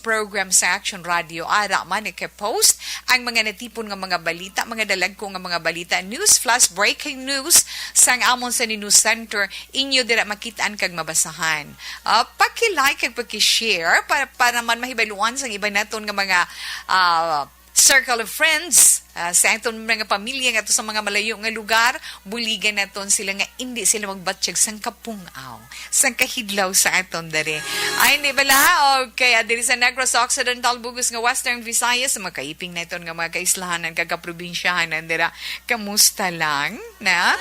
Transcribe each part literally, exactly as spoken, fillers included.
program sa Action Radio. Ara man, ika-post ang mga natipon nga mga balita, mga dalagko nga mga balita, news flash, breaking news sang amon sa News Center, inyo dira makitaan kag mabasahan. Ah, paki-like kag paki-share para, para man mahibaluan sang iba naton nga mga, ah, circle of friends, ah, sa aton mga pamilya nga to sa mga malayo nga lugar, buligan naton sila nga indi sila magbatyag sang kapung-aw, sang kahidlaw sa aton diri. Ay, hindi bala? Okay, ah, diri sa Negros Occidental, Bug-os nga Western Visayas, sa mga kaiping naton nga mga kaislahanan kag kaprobinsyahanan dira, kamusta lang? Na?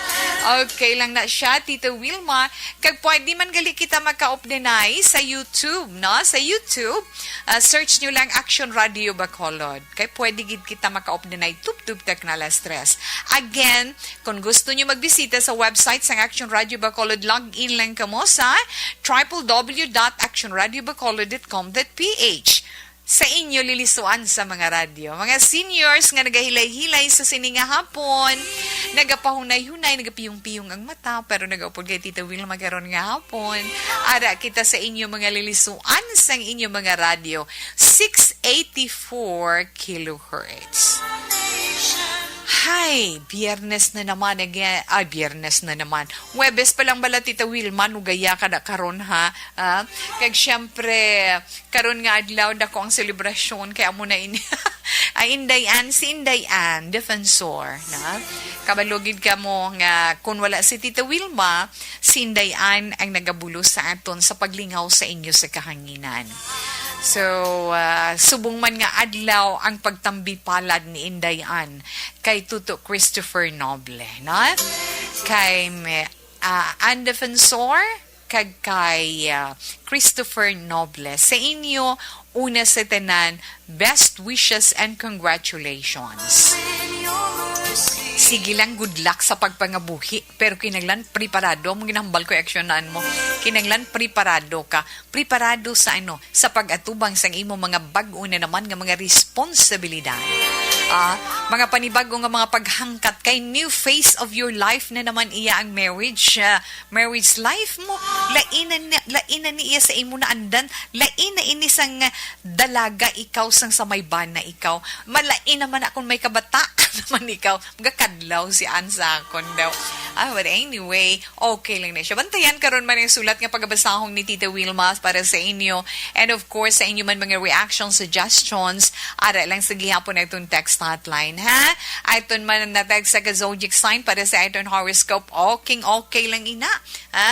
Okay lang na siya, Tita Wilma. Kag pwede man gali kita makaupdanay sa YouTube, no? Sa YouTube, ah, search nyo lang Action Radio Bacolod. Kay pwede gid kita makaupdanay tubtob ta kang alas tres. Again, kung gusto nyo magbisita sa website sang Action Radio Bacolod, log in lang kamo sa triple w dot action radio bacolod dot com dot p h. Sa inyo lilisuan sa mga radyo. Mga seniors nga nagahilay-hilay sa sini nga hapon, nagapahunay-hunay, nagapiyong-piyong ang mata, pero nagaupod kay Tita Wilma karon nga hapon. Ara kita sa inyo mga lilisuan sang inyo mga radyo, six eighty-four kilohertz. Hay, Biyernes na naman again. Ay, Biyernes na naman. Huwebes pa lang bala, Tita Wilma, nugaya ka na karon, ha? Ah, kag siyempre, karon nga adlaw, dako ang selebrasyon, kay amo na ini. Ay, Inday Ann, si Inday Ann, defensor, na? Kabalo gid kamo nga kung wala si Tita Wilma, si Inday Ann ang nagabulos sa aton sa paglingaw sa inyo sa kahanginan. So, ah, subong man nga adlaw ang pagtambi palad ni Inday Ann kay Tuto Christopher Noble, no? Kay me-, ah, Ann Defensor, kag kay, ah, Christopher Noble. Sa inyo, una sa tanan, best wishes and congratulations. Sige lang, good luck sa pagpangabuhi. Pero kinahanglan preparado. Among ginahambal ko, aksyonan mo. Kinahanglan preparado ka. Preparado sa ano? Sa pag-atubang sang imo mga bag-o na naman nga mga responsibilidad. Ah, mga panibago nga mga paghangkat kay new phase of your life na naman iya ang marriage, ah, marriage life mo. Lain na, lain na niya sa imo naandan. Lain na ini sang dalaga ikaw, sang sa may bana ikaw. Malain naman akong may kabata naman ikaw. Gakadlaw si Ann sa akon daw. Ah, but anyway, okay lang na siya. Bantayan karon man ang sulat nga pagabasahon ni Tita Wilma para sa inyo. And of course, sa inyo man mga reaction, suggestions, ara lang sa gihapon na itong text hotline, ha? Aton man na text sa ka zodiac sign para sa aton horoscope. Okay, okay lang ina. Ha?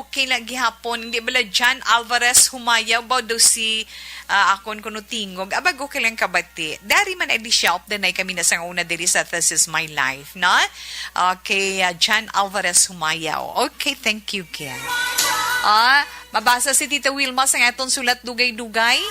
Okay lang gihapon. Hindi bala Jan Alvarez Humayaw ba daw si, ah, akon kuno tingog? Abag, okay lang kabati. Dari man adi siya, updanay kami na sang una diri sa This Is My Life, no? Okay, ah, Jan Alvarez Humayaw. Okay, thank you, Ken. Ah, mabasa si Tita Wilma sa aton sulat dugay-dugay.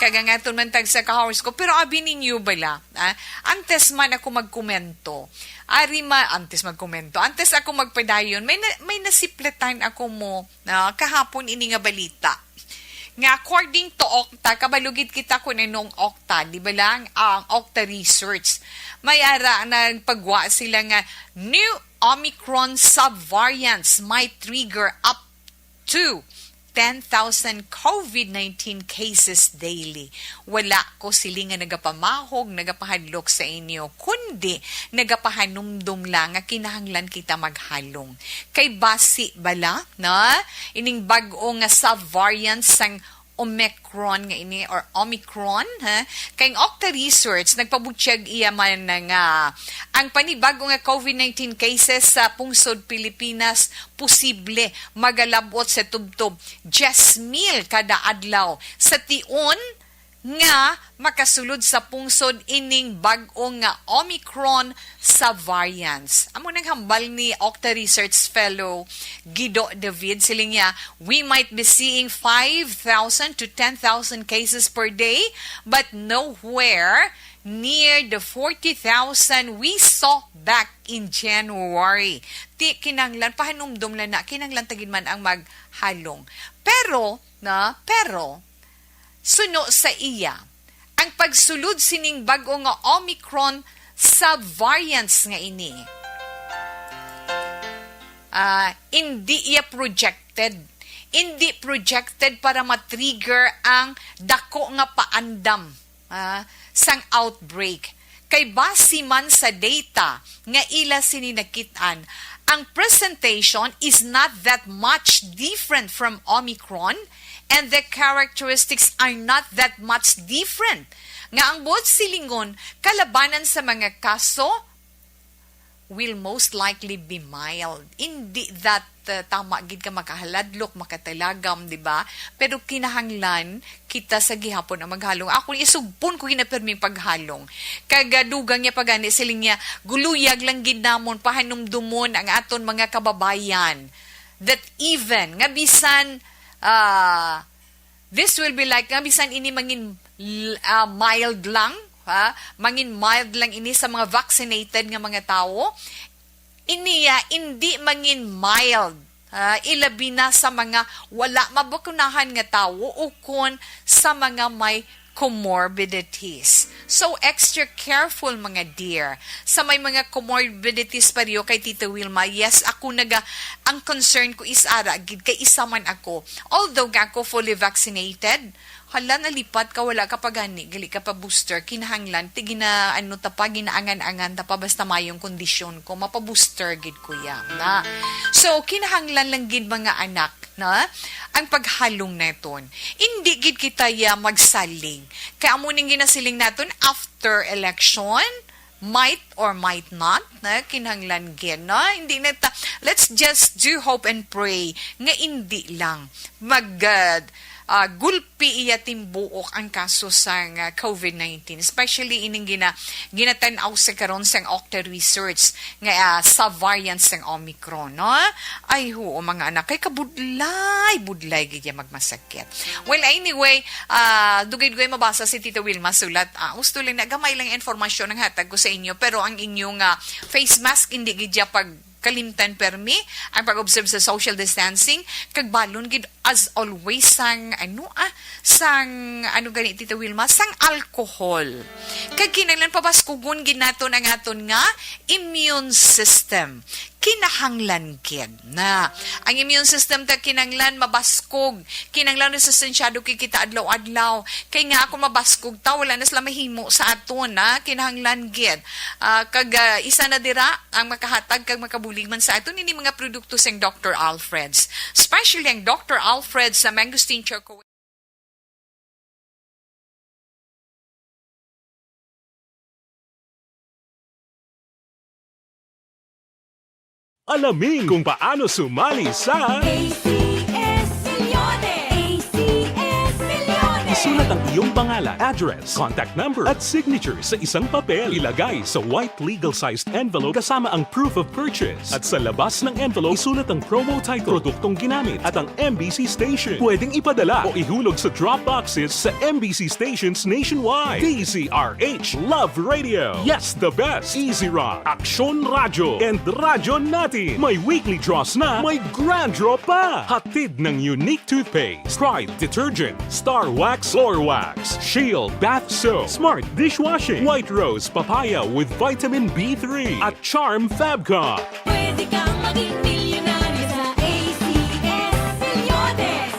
Kag ang aton man tag sa ka-horoscope. Pero abi ninyo bala, ah, antes man ako magkomento, ari ma, antes magkomento, antes ako magpadayon, may na, may nasiplatan ako mo, ah, kahapon ini nga balita. Nga according to Okta, kabalo gid kita kung anong Okta, di ba lang? Ang Okta Research. May ara nagpagwa sila nga new Omicron subvariants might trigger up to ten thousand covid nineteen cases daily. Wala ko sila nga nagapamahog, nagapahadlok sa inyo, kundi nagapahanumdom lang nga kinahanglan kita maghalong. Kay basi bala, na, ining bag-o nga subvariant sang Omicron nga ini, or Omicron, ha? Kay ang Okta Research nagpabutyag iya man na nga ang panibag-o nga covid nineteen cases sa pungsod Pilipinas posible magalabot sa tubtob diyes mil kada adlaw sa tion nga makasulod sa pungsod ining bag-o nga Omicron subvariants. Amo nang hambal ni Okta Research Fellow Guido David, siling niya, "We might be seeing five thousand to ten thousand cases per day, but nowhere near the forty thousand we saw back in January." Ti kinanglan, pahanumdom lang na, kinanglan tagin man ang maghalong. Pero, na, pero, suno sa iya, ang pagsulod sining bag-o nga Omicron subvariants nga ini, ah, indi iya projected, indi projected para ma-trigger ang dako nga paandam, ah, sang outbreak. Kay base man sa data nga ila sini nakit-an, ang presentation is not that much different from Omicron, and the characteristics are not that much different. Nga ang buot silingon, kalabanan sa mga kaso will most likely be mild. Indi that, uh, tama gid ka makahaladlok, makatalagam, di ba? Pero kinahanglan kita sa gihapon ang maghalong. Ako, isugpon ko ginaperming paghalong. Kag, uh, dugang niya pa gani, siling niya, guluyag lang gid namon pahanumdumon ang aton mga kababayan that even nga bisan, ah, this will be like, nga bisan ini mangin, l-, ah, mild lang, ha? Mangin mild lang ini sa mga vaccinated nga mga tawo. Ini, ah, indi mangin mild, ha? Ilabi na sa mga wala mabakunahan nga tawo ukon sa mga may comorbidities. So, extra careful, mga dear, sa may mga comorbidities pareho kay Tita Wilma. Yes, ako naga, ang concern ko is ara gid kay isa man ako. Although nga ako fully vaccinated, hala, nalipat ka, wala ka pa gani, gali ka pa booster, kinahanglan, ti gina, ano ta pa, ginaangan-angan ta pa, basta mayong kondisyon ko, mapa-booster gid ko ya, na. So, kinahanglan lang gid, mga anak, na, ang paghalong naton. Indi gid kita ya magsalig. Kay amo ning ginasiling naton, after election, might or might not, na, kinahanglan gid, no? Hindi na ta, let's just do hope and pray nga indi lang mag, ah, ah, gulpi iya timbuok ang kaso sang, ah, covid nineteen, especially ining gina-, ginatan-aw sa karon sang Octa Research nga, ah, sa variant sang Omicron, no? Ay, huo, mga anak, kay kabudlay, budlay gid ya magmasakit. Well, anyway, ah, dugay-dugay mabasa si Tita Wilma sulat. Ah, gusto lang na gamay lang informasyon ang hatag ko sa inyo, pero ang inyong, ah, face mask, hindi gid ya pagkalimtan permi, ang pag-observe sa social distancing, kag balon gid as always sang, ano, ah, sang, ano gani, Tita Wilma, sang alcohol. Kag kinahanglan pabaskugon gid naton ang aton nga immune system. Kinahanglan gid na ang immune system ta kinahanglan mabaskog. Kinahanglan resistensiyado kay kita adlaw-adlaw. Kay nga kung mabaskog ta, wala na sila mahimo sa aton, na kinahanglan gid. Ah, kag, ah, isa na dira ang makahatag kag makabulig man sa aton ini mga produkto sang Doctor Alfred's. Especially ang Doctor Alfred's sa mangosteen charcoal. Alamin kung paano sumali sa A C S Millones. A C S Millones. Isulat ang iyong pangalan, address, contact number, at signature sa isang papel. Ilagay sa white legal-sized envelope kasama ang proof of purchase. At sa labas ng envelope, isulat ang promo title, produktong ginamit, at ang M B C station. Pwedeng ipadala o ihulog sa drop boxes sa M B C stations nationwide. D Z R H Love Radio. Yes, the best. Easy Rock, Aksyon Radyo, and Radyo Natin. May weekly draws na, may grand draw pa. Hatid ng Unique Toothpaste, Pride Detergent, Star Wax Floor Wax, Shield Bath Soap, Smart Dishwashing, White Rose Papaya with Vitamin B three, at Charm Fabcon. Pwede kang maging milyonaryo sa A C S Millones.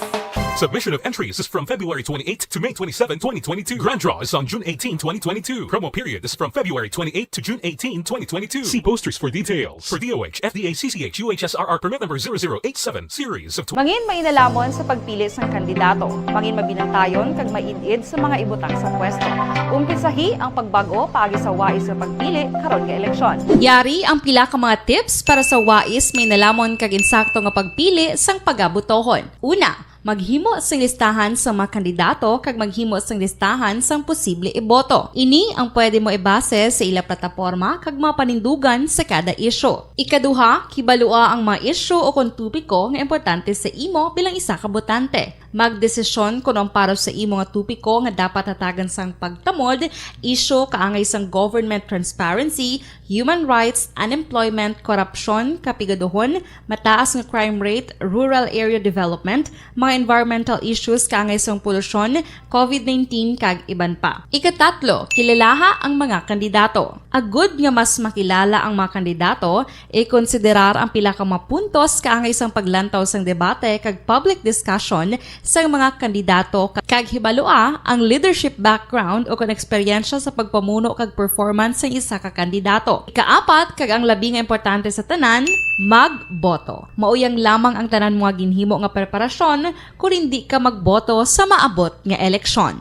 Submission of entries is from February twenty-eight to May twenty-seven, twenty twenty-two. Grand draw is on June eighteen, twenty twenty-two. Promo period is from February twenty-eight to June eighteen, twenty twenty-two. See posters for details. For D O H, F D A, C C H, U H S R R permit number zero zero eight seven, series of tw- Mangin mainalomon sa pagpili sang kandidato. Mangin mabinantayon kag maid-id sa mga ibutang sa pwesto. Umpisahi ang pagbag-o paagi sa wais nga pagpili karon nga eleksyon. Yari ang pila ka mga tips para sa wais, mainalomon kag insakto nga pagpili sang pagabutohon. Una, maghimo sing listahan sa mga kandidato kag maghimo sing listahan sang posible iboto. Ini ang pwede mo ibase sa ila plataporma kag mga panindugan sa kada isyu. Ikaduha, kibalua ang mga isyu o kon topiko nga importante sa imo bilang isa ka botante. Magdesisyon kon ang para sa imo nga topiko nga dapat hatagan sang pagtamod, isyu kaangay sang government transparency, human rights, unemployment, korupsyon, kapigaduhon, mataas nga crime rate, rural area development, mga environmental issues kaangay sang polusyon, COVID nineteen, kag iban pa. Ikatatlo, kilalaha ang mga kandidato. Agud nga mas makilala ang mga kandidato, ikonsiderar ang pila ka mga puntos kaangay sang paglantaw sang debate kag public discussion sang mga kandidato, kag hibalua ang leadership background o kon eksperyensya sa pagpamuno kag performance sang isa ka kandidato. Ikaapat, kag ang labi nga importante sa tanan, magboto. Mauyang lamang ang tanan mga ginhimo nga preparasyon kon indi ka magboto sa maabot nga eleksyon.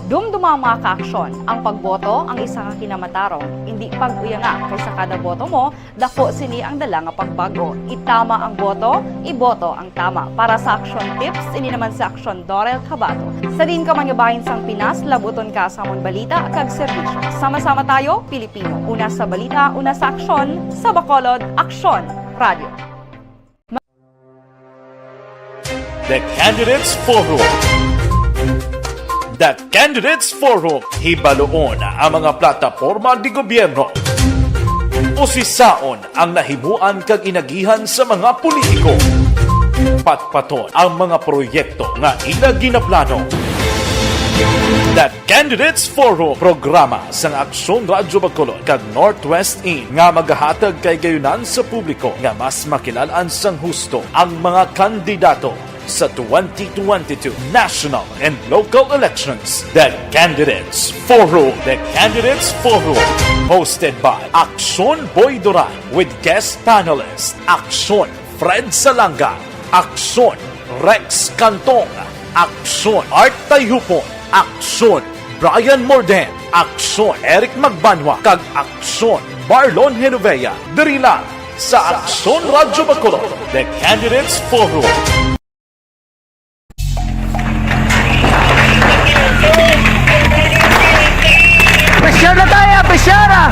Dumduma, mga ka-aksyon, ang pagboto ang isa ka kinamatarong. Indi pag-uyanga, kay sa kada boto mo, dako sini ang dala nga pagbag-o. Itama ang boto, iboto ang tama. Para sa Aksyon Tips, ini naman si Aksyon Dorel Cabato. Sa diin ka man nga bahin sang Pinas, labuton ka sa amon balita kag serbisyo. Sama-sama tayo, Pilipino. Una sa balita, una sa aksyon, sa Bacolod, Aksyon Radio. The Candidates Forum. The Candidates Forum. Hibaluon ang mga plataporma di gobyerno. Usisaon ang nahimuan kag inagihan sa mga politiko. Patpaton ang mga proyekto nga ila ginaplano. The Candidates Forum, programa sang Aksyon Radyo Bacolod kag Northwest In nga magahatag kay gayunan sa publiko nga mas makilalan sang husto ang mga kandidato sa twenty twenty-two national and local elections. The Candidates Forum. The Candidates Forum, hosted by Aksyon Boy Duran with guest panelist Aksyon Fred Salanga, Aksyon Rex Cantong, Aksyon Art Tayupon, Aksyon Brian Morden, Aksyon Eric Magbanwa, kag Aksyon Marlon Genovea. Diri lang sa Aksyon Radyo Bacolod, The Candidates Forum. Presyar na tayo, presyar, ah!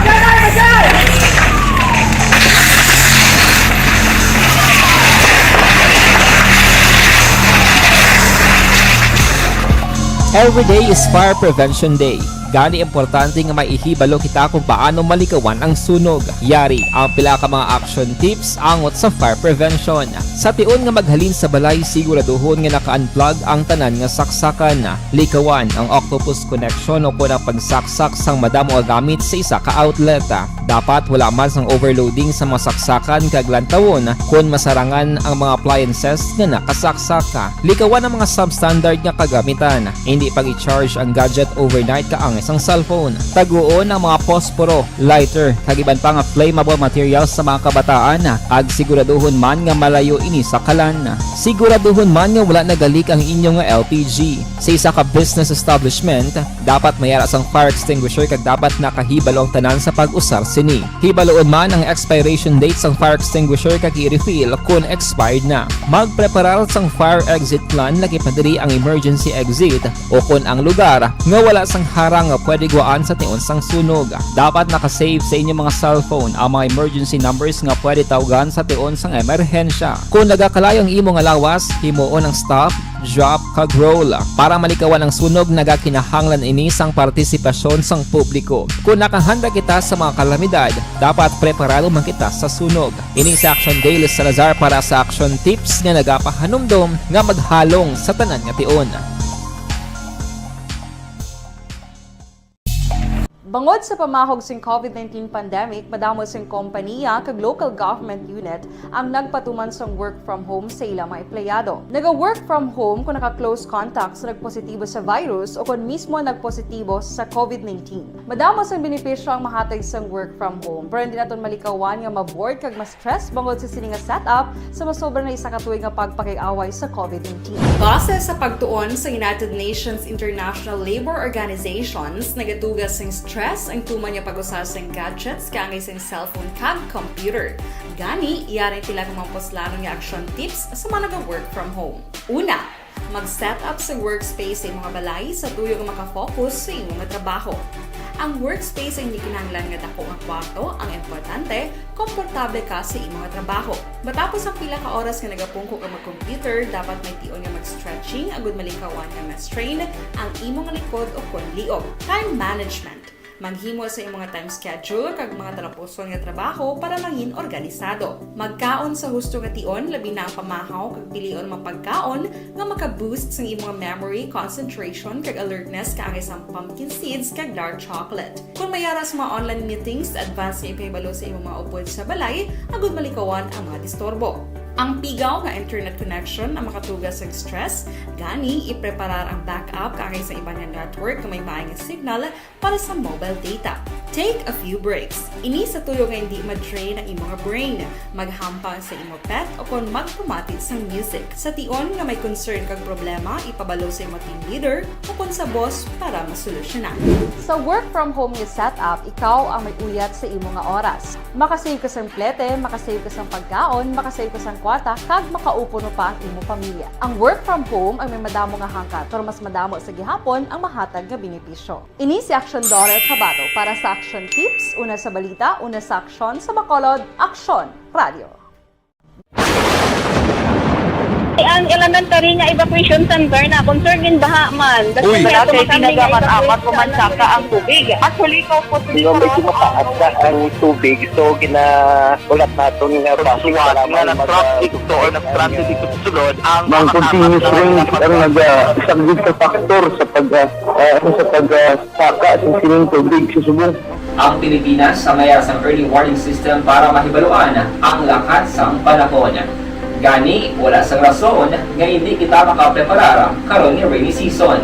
Every day is Fire Prevention Day. Gani, importante nga maihibalo kita kung paano malikawan ang sunog. Yari ang pila ka mga action tips angot sa fire prevention. Sa tion nga maghalin sa balay, siguraduhon nga naka-unplug ang tanan nga saksakan. Likawan ang octopus connection o kon ang pagsaksak sang madamo nga gamit sa isa ka outlet. Dapat wala man sang overloading sa mga saksakan kag lantawon kon masarangan ang mga appliances nga nakasaksak. Likawan ang mga substandard nga kagamitan. Indi pag-i-charge ang gadget overnight kaangay sang cellphone. Taguon ang mga posporo, lighter, kag iban pa nga flammable materials sa mga kabataan, kag siguraduhon man nga malayo ini sa kalan. Siguraduhon man nga wala nagalik ang inyo nga L P G. Sa isa ka business establishment, dapat may ara sang fire extinguisher kag dapat nakahibalo ang tanan sa pag-usar sini. Hibaluon man ang expiration date sang fire extinguisher kag i-refill kon expired na. Magpreparar sang fire exit plan, lakip na diri ang emergency exit o kon ang lugar nga wala sang harang nga pwede guwaan sa tion sang sunog. Dapat naka-save sa inyo mga cellphone ang mga emergency numbers nga pwede tawgan sa tion sang emerhensya. Kon nagakalayo ang imo nga lawas, himuon ang stop, drop, kag roll. Para malikawan ang sunog, nagakinahanglan ini sang partisipasyon sang publiko. Kon nakahanda kita sa mga kalamidad, dapat preparado man kita sa sunog. Ini si Action Dale Salazar para sa Action Tips nga nagapahanumdom nga maghalong sa tanan nga tion. Bangod sa pamahog sing COVID nineteen pandemic, madamo sing kompaniya kag local government unit ang nagpatuman sang work from home sa ila mga empleyado. Naga-work from home kung naka-close contact sa nagpositibo sa virus o kon mismo nagpositibo sa COVID nineteen. Madamo sang benepisyo ang mahatag sang work from home, pero hindi naton malikawan nga ma-bored kag ma-stress bangod sa sini nga setup sa masobra na isa ka tuig nga pagpakig-away sa COVID nineteen. Base sa pagtuon sa United Nations International Labour Organizations, nagatuga sing stress ang tuman nga pag-usa sing gadgets kaangay sing cellphone kag computer. Gani, yari ang pila ka mga puslanon nga action tips sa mga naga-work from home. Una, mag-set up sa workspace sa imong balay sa tuyo nga maka-focus sa imong trabaho. Ang workspace ay hindi kinahanglan nga dako nga kwarto, ang importante, komportable ka sa imong trabaho. Matapos ang pila ka oras nga nagapungko ka mag-computer, dapat may tion nga mag-stretching agud malikawan nga ma-strain ang imong likod o kon liog. Time management. Maghimo sa imong time schedule kag mga talapuson nga trabaho para mangin organisado. Magkaon sa husto nga tion, labi na ang pamahaw kag pilion mga pagkaon nga maka-boost sang imong memory, concentration, kag alertness kaangay sang pumpkin seeds kag dark chocolate. Kung may ara sa mga online meetings, advance nga ipahibalo sa imong mga upod sa balay agud malikawan ang mga disturbo. Ang pigaw nga internet connection ang makatuga sa stress, gani ipreparar ang backup kaangay sa iban nga network nga may maay nga signal para sa mobile data. Take a few breaks. Ini sa tuyo nga hindi ma-drain ang imong brain. Maghampang sa imo pet o kon magpamati sang music. Sa tion nga may concern kag problema, ipabalo sa imo team leader o kon sa boss para masolusyonan. Sa work from home nga setup, ikaw ang may uyat sa imo nga oras. Makasave ka sang plete, makasave ka sang pagkaon, makasave ka sang kwarta, kag makaupuno pa ang imo pamilya. Ang work from home ang may madamo nga hangkat, pero mas madamo sa gihapon ang mahatag nga benepisyo. Ini si Action Daughter Kabato para sa Action Tips, una sa balita, una sa aksyon, sa Bacolod, Aksyon Radio. Ang elementary nga evacuation center na concern gin baha man. Uy, Kasi wala kay kami nga tinaga man evacuation amat ko man center. Saka ang tubig. Actually, ko po Di ba, medyo mataas na ang tubig, so ginaulat naton nga basi Suwat nga mag-, nag-traffic to or nag-transit dito sa sulod ang Ang mga continuous kasama rain sa ang mga nagasaglit sa factor sa pag, ah, ah, sa pag, ah, saka sa sining tubig sa subong. Ang Pilipinas ang may sang early warning system para mahibaluan ang lakat sang panahon. Gani, wala sang rason nga hindi kita makapreparar karon nga rainy season.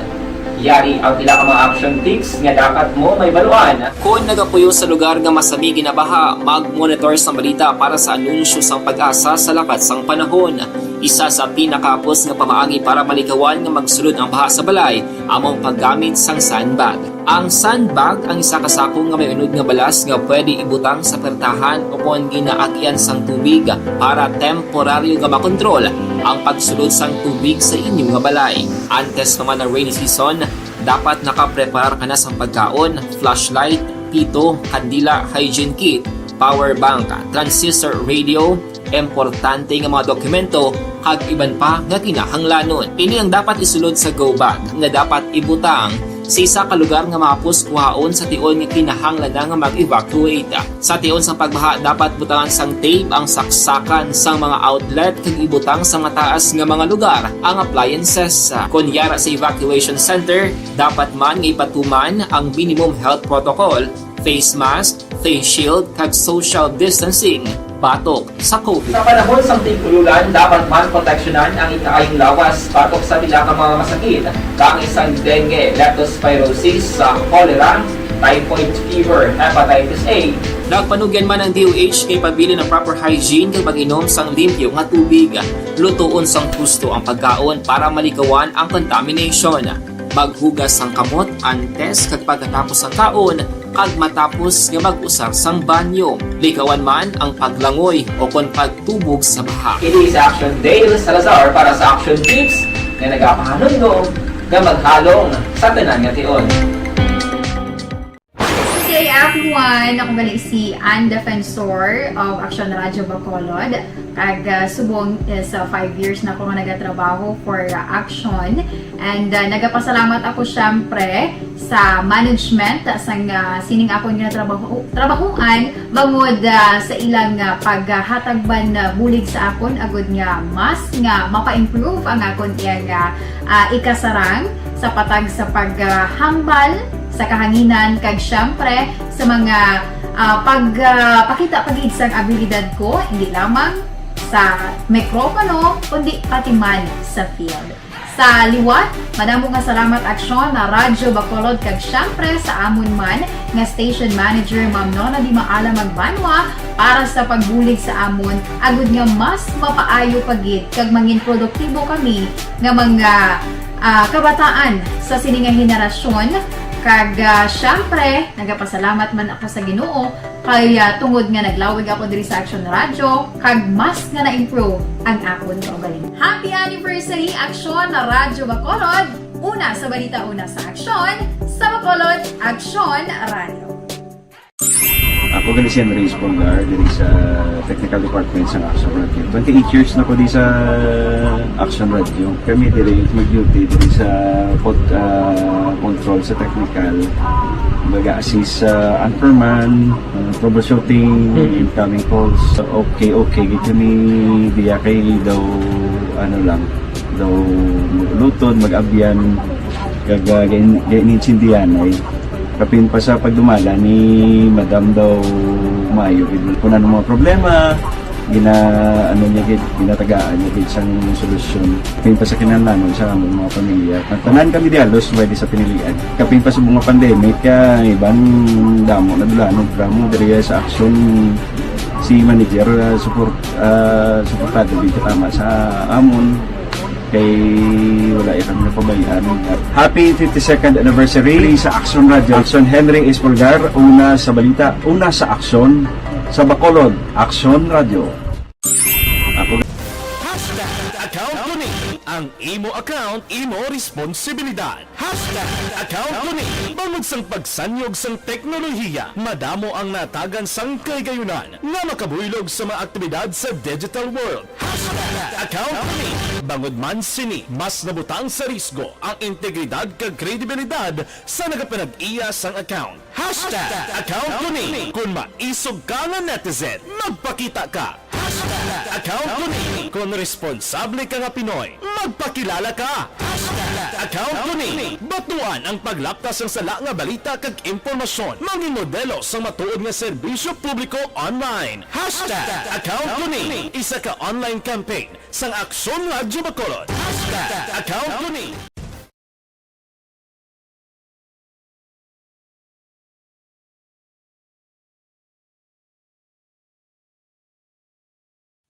Yari ang pila ka mga action tips nga dapat mo mahibaluan. Kon nagapuyo sa lugar nga masami ginabaha, mag-monitor sa balita para sa anunsyo sang PAGASA sa lakat sang panahon. Isa sa pinakahapos nga pamaagi para malikawan nga magsulod ang baha sa balay amo ang paggamit sang sandbag. Ang sandbag ang isa ka sako nga may unod nga balas nga pwede ibutang sa pertahan o kon ginaagian sang tubig para temporaryo nga makontrol ang pagsulod sang tubig sa inyo nga balay. Antes pa man ang rainy season, dapat nakapreparar ka na sang pagkaon, flashlight, pito, kandila, hygiene kit, power bank, transistor radio, importante nga mga dokumento, kag iban pa nga kinahanglanon. Ini ang dapat isulod sa go bag nga dapat ibutang sa isa ka lugar nga mahapos kuhaon sa tion nga kinahanglan na nga mag-evacuate. Sa tion sang pagbaha, dapat butangan sang tape ang saksakan sang mga outlet kag ibutang sa mataas nga mga lugar ang appliances. Kon yara sa evacuation center, dapat man nga ipatuman ang minimum health protocol, face mask, face shield, kag social distancing batok sa COVID. Sa panahon sang tig-ululan, dapat man proteksyonan ang ikaayong lawas batok sa pila ka mga masakit, kaangay sang dengue, leptospirosis, sa cholera, typhoid fever, hepatitis A. Nagpanugyan man ang D O H nga ipabilin ang proper hygiene kag pag-inom sang limpyo nga tubig. Lutoon sang husto ang pagkaon para malikawan ang contamination. Maghugas sang kamot antes kag pagkatapos sang kaon, kag matapos nga mag-usar sang banyo. Likawan man ang paglangoy o kon pagtubog sa baha. Ini si Action Dale Salazar para sa Action Tips nga nagapahanumdom nga maghalong sa tanan nga tion. Good day, everyone! Ako gali si Ann Defensor of Action Radio Bacolod. Kag, ah, subong is, ah, five years na ako nga nagatrabaho for, ah, Action. And, ah, nagapasalamat ako, syempre, sa management sang, ah, sining akon nga trabaho, trabahuan bangod, ah, sa ilang, ah, paghatag ban, ah, bulig sa akon agud nga mas nga mapa-improve ang akon iyang, ah, ah, ikasarang sa patag sa paghambal sa kahanginan kag syempre sa mga, ah, pag, ah, pakita pa gid sang abilidad ko, hindi lamang sa mikropono, kundi pati man sa field. Sa liwat, madamo nga salamat, Aksyon na Radyo Bacolod, kag syempre sa amon man nga station manager, Ma'am Nona Di Maala Magbanwa, para sa pagbulig sa amon, agud nga mas mapaayo pa gid kag mangin produktibo kami nga mga, ah, kabataan sa sini nga henerasyon. Kag, ah, syempre, nagapasalamat man ako sa Ginoo kay, ah, tungod nga naglawig ako diri sa Action Radio, kag mas nga na-improve ang akon kaugalingon. Happy anniversary, Action na Radyo Bacolod! Una sa balita, una sa aksyon, sa Bacolod, Action Radio. Ako gali si Henry Espongar, diri sa technical department sa Action Radio. Twenty-eight years na ko di sa Action Radio. Kami diri mag-duty diri sa pod-, ah, control Sa technical, mag-a-assist sa anchorman, uh, troubleshooting, Mm. incoming calls. Okay, okay, gid kami diya kay daw, ano lang, daw mag-ulutod, mag-abyan, kag, uh, gain-, gain-, gaintindihan ay. Kapin pa sa pagdumala ni Madam daw maayo gid. Kung ano mga problema, gina-, ano niya gid, ginatagaan niya gid sang solusyon. Kapin pa sa kinahanglanon sa among mga pamilya. Ang tanan kami di halos pwede sa pinilian. Kapin pa sa mga pandemic, kaya iban damo na dulanog, damo diri sa aksyon si manager, ah, support, ah, suportado gid katama sa amon. Kay wala iya kami napabayaan. Happy fifty-second anniversary sa Aksyon Radio. Aksyon, Henry Espolgar, una sa balita, una sa aksyon, sa Bacolod, Aksyon Radio. Ako Hashtag account ko ni. Ang imo account, imo responsibilidad. Hashtag account ko ni. Bangod sang pagsanyog sang teknolohiya, madamo ang natagan sang kahigayunan nga makabuylog sa mga aktibidad sa digital world. Hashtag account ko ni. Bangod man sini, mas nabutang sa risgo ang integridad kag kredibilidad sa nagapanag-iya sang account. Hashtag account ko ni. Kung maisog ka nga netizen, magpakita ka. Hashtag account ko ni. Kung responsable ka nga Pinoy, magpakilala ka. Hashtag account ko ni. Batuan ang paglapkas sang sala nga balita kag impormasyon. Mangin modelo sang matuod nga serbisyo publiko online. Hashtag account ko ni. Isa ka online campaign sang Aksyon Radyo Bacolod. Hashtag account ko ni.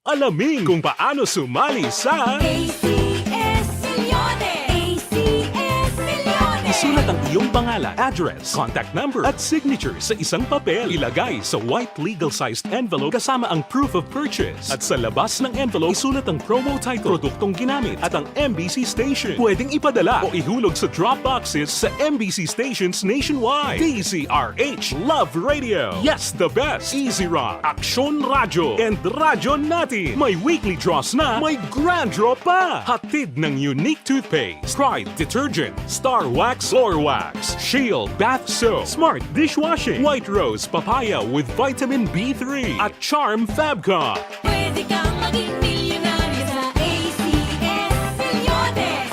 Alamin kung paano sumali sa A C S Milyones! A C S Milyones! Isulat ang iyong pangalan, address, contact number, at signature sa isang papel. Ilagay sa white legal-sized envelope kasama ang proof of purchase. At sa labas ng envelope, isulat ang promo title, produktong ginamit, at ang M B C station. Pwedeng ipadala o ihulog sa drop boxes sa M B C stations nationwide. D Z R H Love Radio. Yes, the best. Easy Rock, Aksyon Radyo, and Radyo Natin. May weekly draws na, may grand draw pa. Hatid ng Unique Toothpaste, Pride Detergent, Star Wax, Floor Wax, Shield Bath Soap, Smart Dishwashing, White Rose Papaya with Vitamin B three, at Charm Fabcon. Pwede kang maging milyonaryo sa A C S Milyones.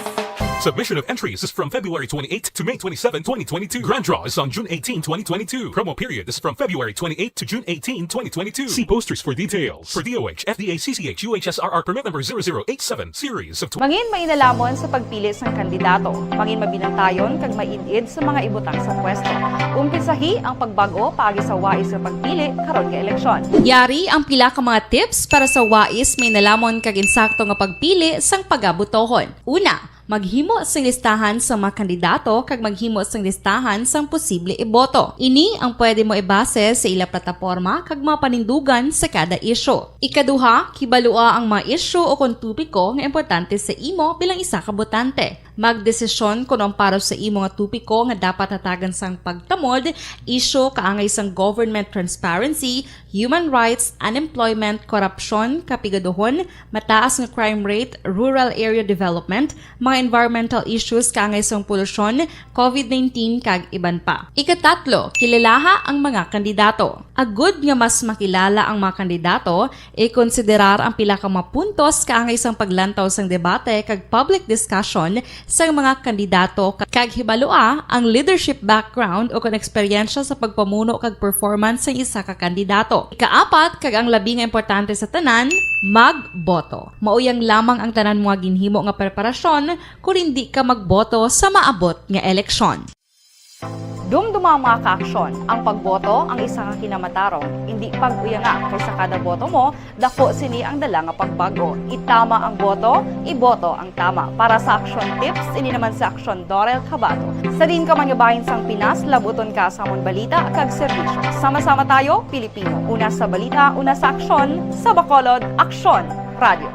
Submission of entries is from February twenty-eighth to May twenty-seven, twenty twenty-two. Grand draw is on June eighteen, twenty twenty-two. Promo period is from February twenty-eighth to June eighteen, twenty twenty-two. See posters for details. For D O H, F D A, C C H, U H S R R permit number zero zero eight seven, series of tw- Mangin mainalamon sa pagpili sang kandidato. Mangin mabinantayon kag maid-id sa mga ibutang sa pwesto. Umpisahi ang pagbag-o paagi sa wais nga pagpili karon nga eleksyon. Yari ang pila ka mga tips para sa wais, mainalamon kag insakto nga pagpili sang pagabutohon. Una, maghimo sing listahan sa mga kandidato kag maghimo sing listahan sang posible iboto. Ini ang pwede mo ibase sa ila plataporma kag mga panindugan sa kada isyu. Ikaduha, kibalua ang mga isyu o kon topiko nga importante sa imo bilang isa ka botante. Magdesisyon kon ang pares sa imo nga topiko nga dapat hatagan sang pagtamod, isyu kaangay sang government transparency, human rights, unemployment, korupsyon, kapigaduhon, mataas nga crime rate, rural area development, mga environmental issues kaangay sang polusyon, covid nineteen, kag iban pa. Ikatatlo, kilalaha ang mga kandidato. Agud nga mas makilala ang mga kandidato, ikonsiderar ang pila ka mga puntos kaangay sang paglantaw sang debate kag public discussion sang mga kandidato, kag hibalua ang leadership background o kon eksperyensya sa pagpamuno kag performance sang isa ka kandidato. Ikaapat, kag ang labi nga importante sa tanan, magboto. Mauyang lamang ang tanan mo nga ginhimo nga preparasyon kon indi ka magboto sa maabot nga eleksyon. Dumduma, mga ka-aksyon, ang pagboto ang isa ka kinamatarong. Indi pag-uyanga, kay sa kada boto mo, daku sini ang dala nga pagbag-o. Itama ang boto, iboto ang tama. Para sa Aksyon Tips, ini naman si Aksyon Dorel Cabato. Sa diin ka man nga bahin sang Pinas, labuton ka sa amon balita kag serbisyo. Sama-sama tayo, Pilipino. Una sa balita, una sa aksyon, sa Bacolod, Aksyon Radio.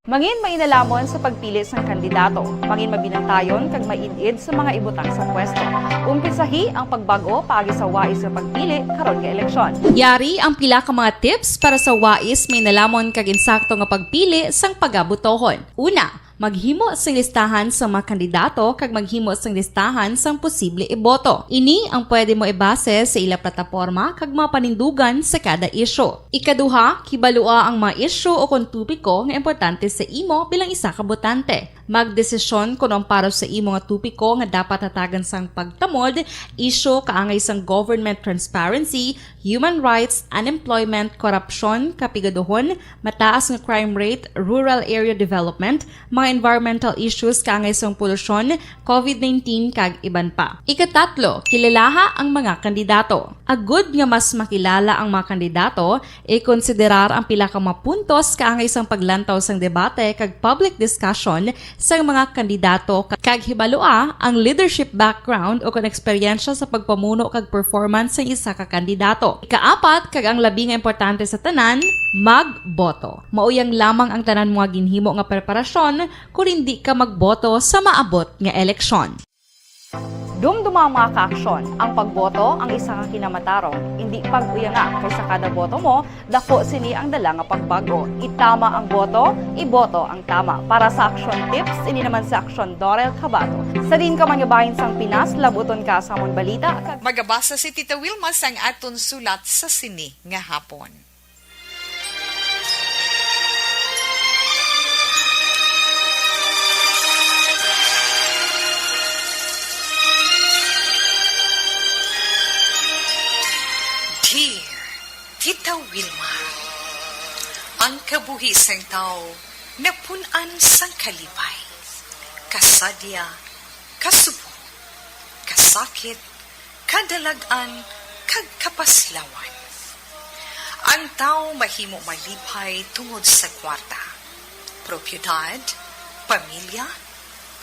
Mangin mainalamon sa pagpili sang kandidato. Mangin mabinantayon kag maid-id sa mga ibutang sa pwesto. Umpisahi ang pagbag-o paagi sa wais nga pagpili karon nga eleksyon. Yari ang pila ka mga tips para sa wais, mainalamon kag insakto nga pagpili sang pagabutohon. Una, Maghimo sing listahan sang mga kandidato kag maghimo sing listahan sang posible iboto. Ini ang pwede mo ibase sa ila plataporma kag mga panindugan sa kada isyu. Ikaduha, kibalua ang mga isyu o kon topiko nga importante sa imo bilang isa ka botante. Magdesisyon kon ang para sa imo nga topiko nga dapat hatagan sang pagtamod, isyu kaangay sang government transparency, human rights, unemployment, korupsyon, kapigaduhon, mataas nga crime rate, rural area development, mga environmental issues kaangay sang polusyon, covid nineteen, kag iban pa. Ikatatlo, kilalaha ang mga kandidato. Agud nga mas makilala ang mga kandidato, ikonsiderar ang pila ka mga puntos kaangay sang paglantaw sang debate kag public discussion sang mga kandidato, kag hibalua ang leadership background o kon eksperyensya sa pagpamuno kag performance sang isa ka kandidato. Ikaapat, kag ang labi nga importante sa tanan, magboto. Mauyang lamang ang tanan mga ginhimo nga preparasyon kon indi ka magboto sa maabot nga eleksyon. Dumduma ang mga kaaksyon. Ang pagboto ang isa ka kinamatarong. Indi pag-uyanga, kay sa kada boto mo, dako sini ang dala nga pagbag-o. Itama ang boto, iboto ang tama. Para sa Aksyon Tips, ini naman si Aksyon Dorel Cabato. Sa diin ka man nga bahin sang Pinas, labuton ka sa amon balita kag Magabasa si Tita Wilma sang aton sulat sa sini nga hapon. Dear Tita Wilma, ang kabuhi sang tawo napun-an sang kalipay, kasadya, kasubong, kasakit, kadalag-an, kag kapaslawan. Ang tawo mahimo malipay tungod sa kwarta, propiedad, pamilya,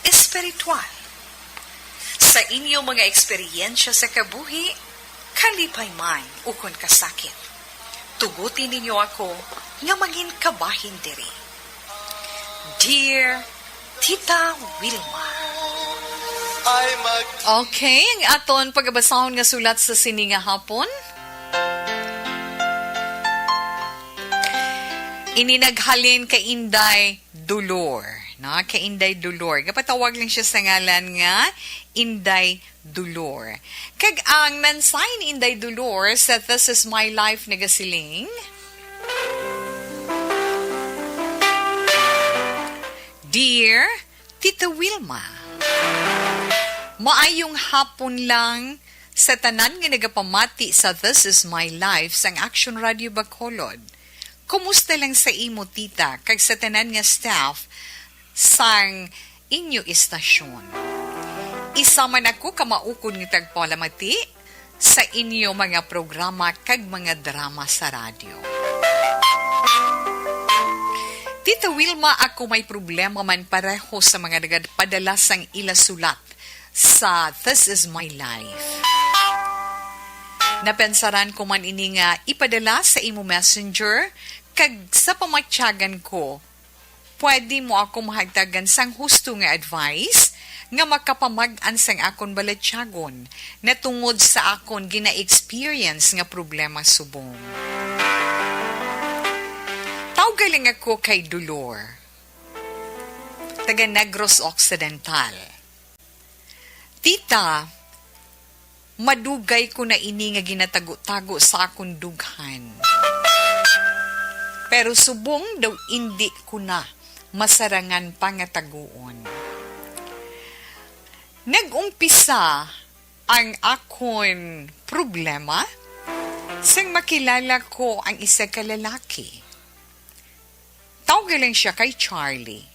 espiritual. Sa inyo mga eksperyensya sa kabuhi, kalipay man ukon kasakit, tuguti ninyo ako nga mangin kabahin diri. Dear Tita Wilma. Okay, ang aton pagabasahon nga sulat sa sini nga hapon. Ini naghalin kay Inday Dolor, no? Kay Inday Dolor. Gapatawag lang siya sa ngalan nga Inday Dolor. Kag ang mensahe ni Inday Dolor sa This Is My Life nagasiling, Dear Tita Wilma, maayong hapon lang sa tanan nga nagapamati sa This Is My Life sang Action Radio Bacolod. Kumusta lang sa imo, tita, kag sa tanan nga staff sang inyo istasyon? Isa man ako ka maukon nga tagpalamati sa inyo mga programa kag mga drama sa radyo. Tita Wilma, ako may problema man pareho sa mga nagapadala sang ila sulat sa This Is My Life. Napensaran ko man ini nga ipadala sa imo messenger, kag sa pamatyagan ko, pwede mo ako mahagtagan sang husto nga advice nga makapamag-an sang akon balatyagon natungod sa akon gina-experience nga problema subong. Tawga lang ako kay Dolor, taga Negros Occidental. Tita, madugay ko na ini nga ginatago-tago sa akon dughan. Pero subong daw indi ko na masarangan pa nga taguon. Nag-umpisa ang akon problema sang makilala ko ang isa ka lalaki. Tawga lang siya kay Charlie.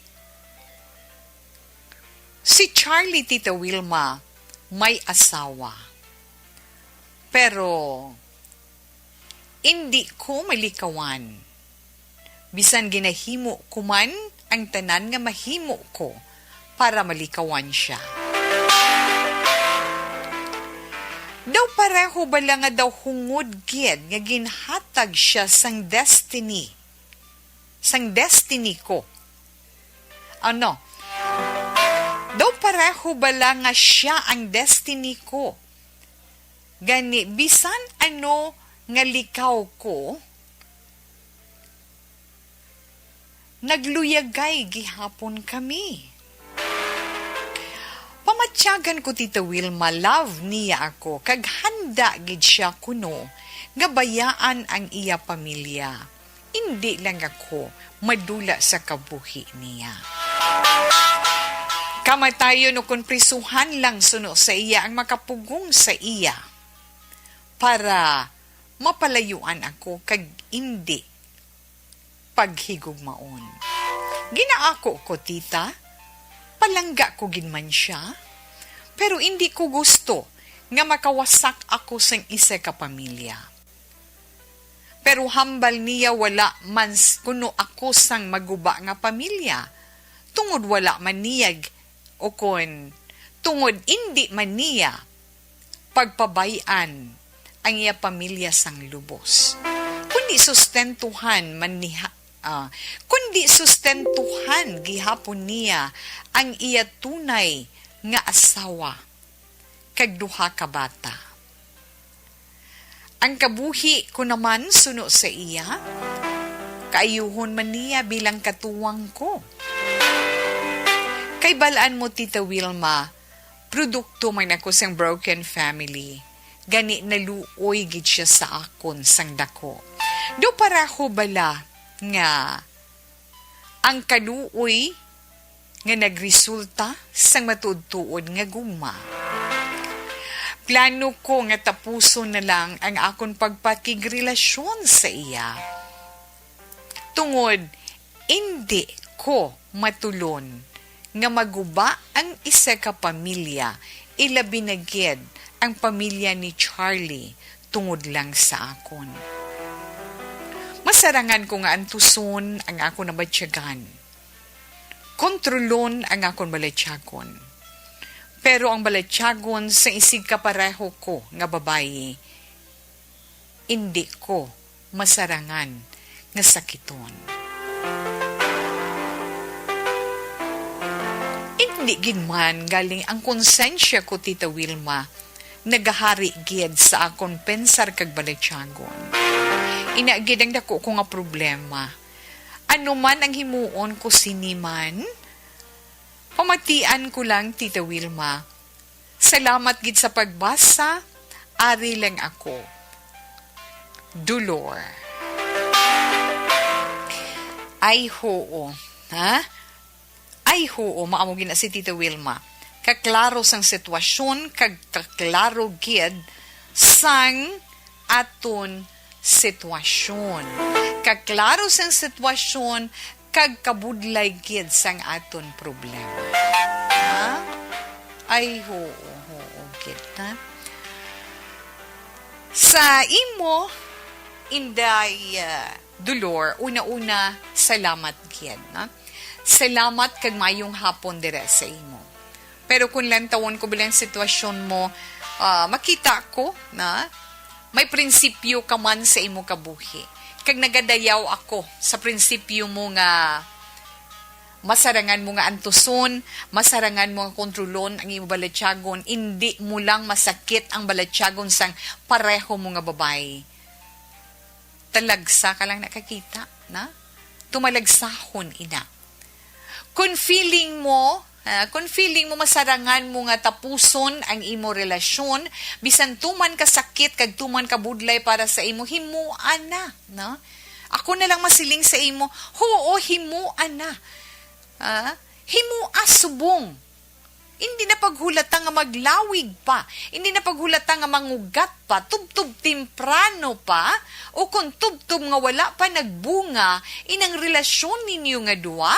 Si Charlie, Tita Wilma, may asawa. Pero indi ko malikawan. Bisan ginahimo ko man ang tanan nga mahimo ko para malikawan siya. Daw pareho bala nga daw hungod gid nga ginhatag siya sang destiny, sang destiny ko. Ano? Daw pareho bala nga siya ang destiny ko. Gani, bisan ano nga likaw ko, Nagluyagay gihapon kami. Pamatyagan ko, Tita Wilma, love niya ako, kag handa gid siya kuno nga bayaan ang iya pamilya. Indi lang ako madula sa kabuhi niya. Kamatayon o kon prisuhan lang suno sa iya ang makapugong sa iya para mapalayuan ako kag indi paghigugmaon. Ginaako ko, tita, palangga ko gid man siya, pero indi ko gusto nga makawasak ako sang isa ka pamilya. Pero hambal niya wala man s-, kuno ako sang maguba nga pamilya, tungod wala man niya g-, o kon tungod indi man niya pagpabay-an ang iya pamilya sang lubos, kundi sustentuhan man niha-, ah, kundi sustentuhan gihapon niya ang iya tunay nga asawa kag duha ka bata. Ang kabuhi ko naman suno sa iya, kaayuhon man niya bilang katuwang ko. Kay bal-an mo, Tita Wilma, produkto man ako sang broken family. Gani naluoy gid siya sa akon sang dako. Do pareho bala nga ang kaluoy nga nagresulta sang matuod-tuod nga gugma. Plano ko nga tapuson na lang ang akon pagpakigrelasyon sa iya. Tungod, indi ko matulon nga maguba ang isa ka pamilya, ilabi na gid ang pamilya ni Charlie, tungod lang sa akon. Masarangan ko nga antuson ang akon nabatyagan. Kontrolon ang akon balatyagon. Pero ang balatyagon sa isig kapareho ko nga babayi, indi ko masarangan nga sakiton. Indi gid man galing ang konsensya ko, Tita Wilma, nagahari gid sa akon pensar kag balatyagon. Ina gid ang dako ko nga problema. Ano man ang himuon ko sini man? Pamatian ko lang, Tita Wilma. Salamat gid sa pagbasa. Ari lang ako. Dolor. Ay, hoo. Ha? Ay, hoo. Maamo gid na si Tita Wilma. Kaklaro sang sitwasyon, kag kaklaro gid sang aton sitwasyon. Kaklaro sang sitwasyon, kag kabudlay gid sang aton problema. Ha? Ay, hoo, hoo gid, ha? Sa imo, Inday, ah, Dolor, una-una, salamat gid, ha? Salamat kag maayong hapon dira sa imo. Pero kung lantawon ko bilang sitwasyon mo, ah, makita ko na may prinsipyo ka man sa imo kabuhi. Kag nagadayaw ako sa prinsipyo mo nga masarangan mo nga antuson, masarangan mo nga kontrolon ang imo balatyagon, indi mo lang masakit ang balatyagon sang pareho mo nga babayi. Talagsa ka lang nakakita, na? Tumalagsahon, ina. Kung feeling mo, ah, kung feeling mo masarangan mo nga tapuson ang imo relasyon, bisan tuman ka sakit kag tuman ka budlay para sa imo, himuan na, no? Ako na lang masiling sa imo, huo, himuan na. Ah, himua subong. Hindi na paghulata nga maglawig pa. Hindi na paghulata nga mangugat pa. Tubtob temprano pa, o kung tubtob nga wala pa nagbunga inang relasyon ninyo nga duwa,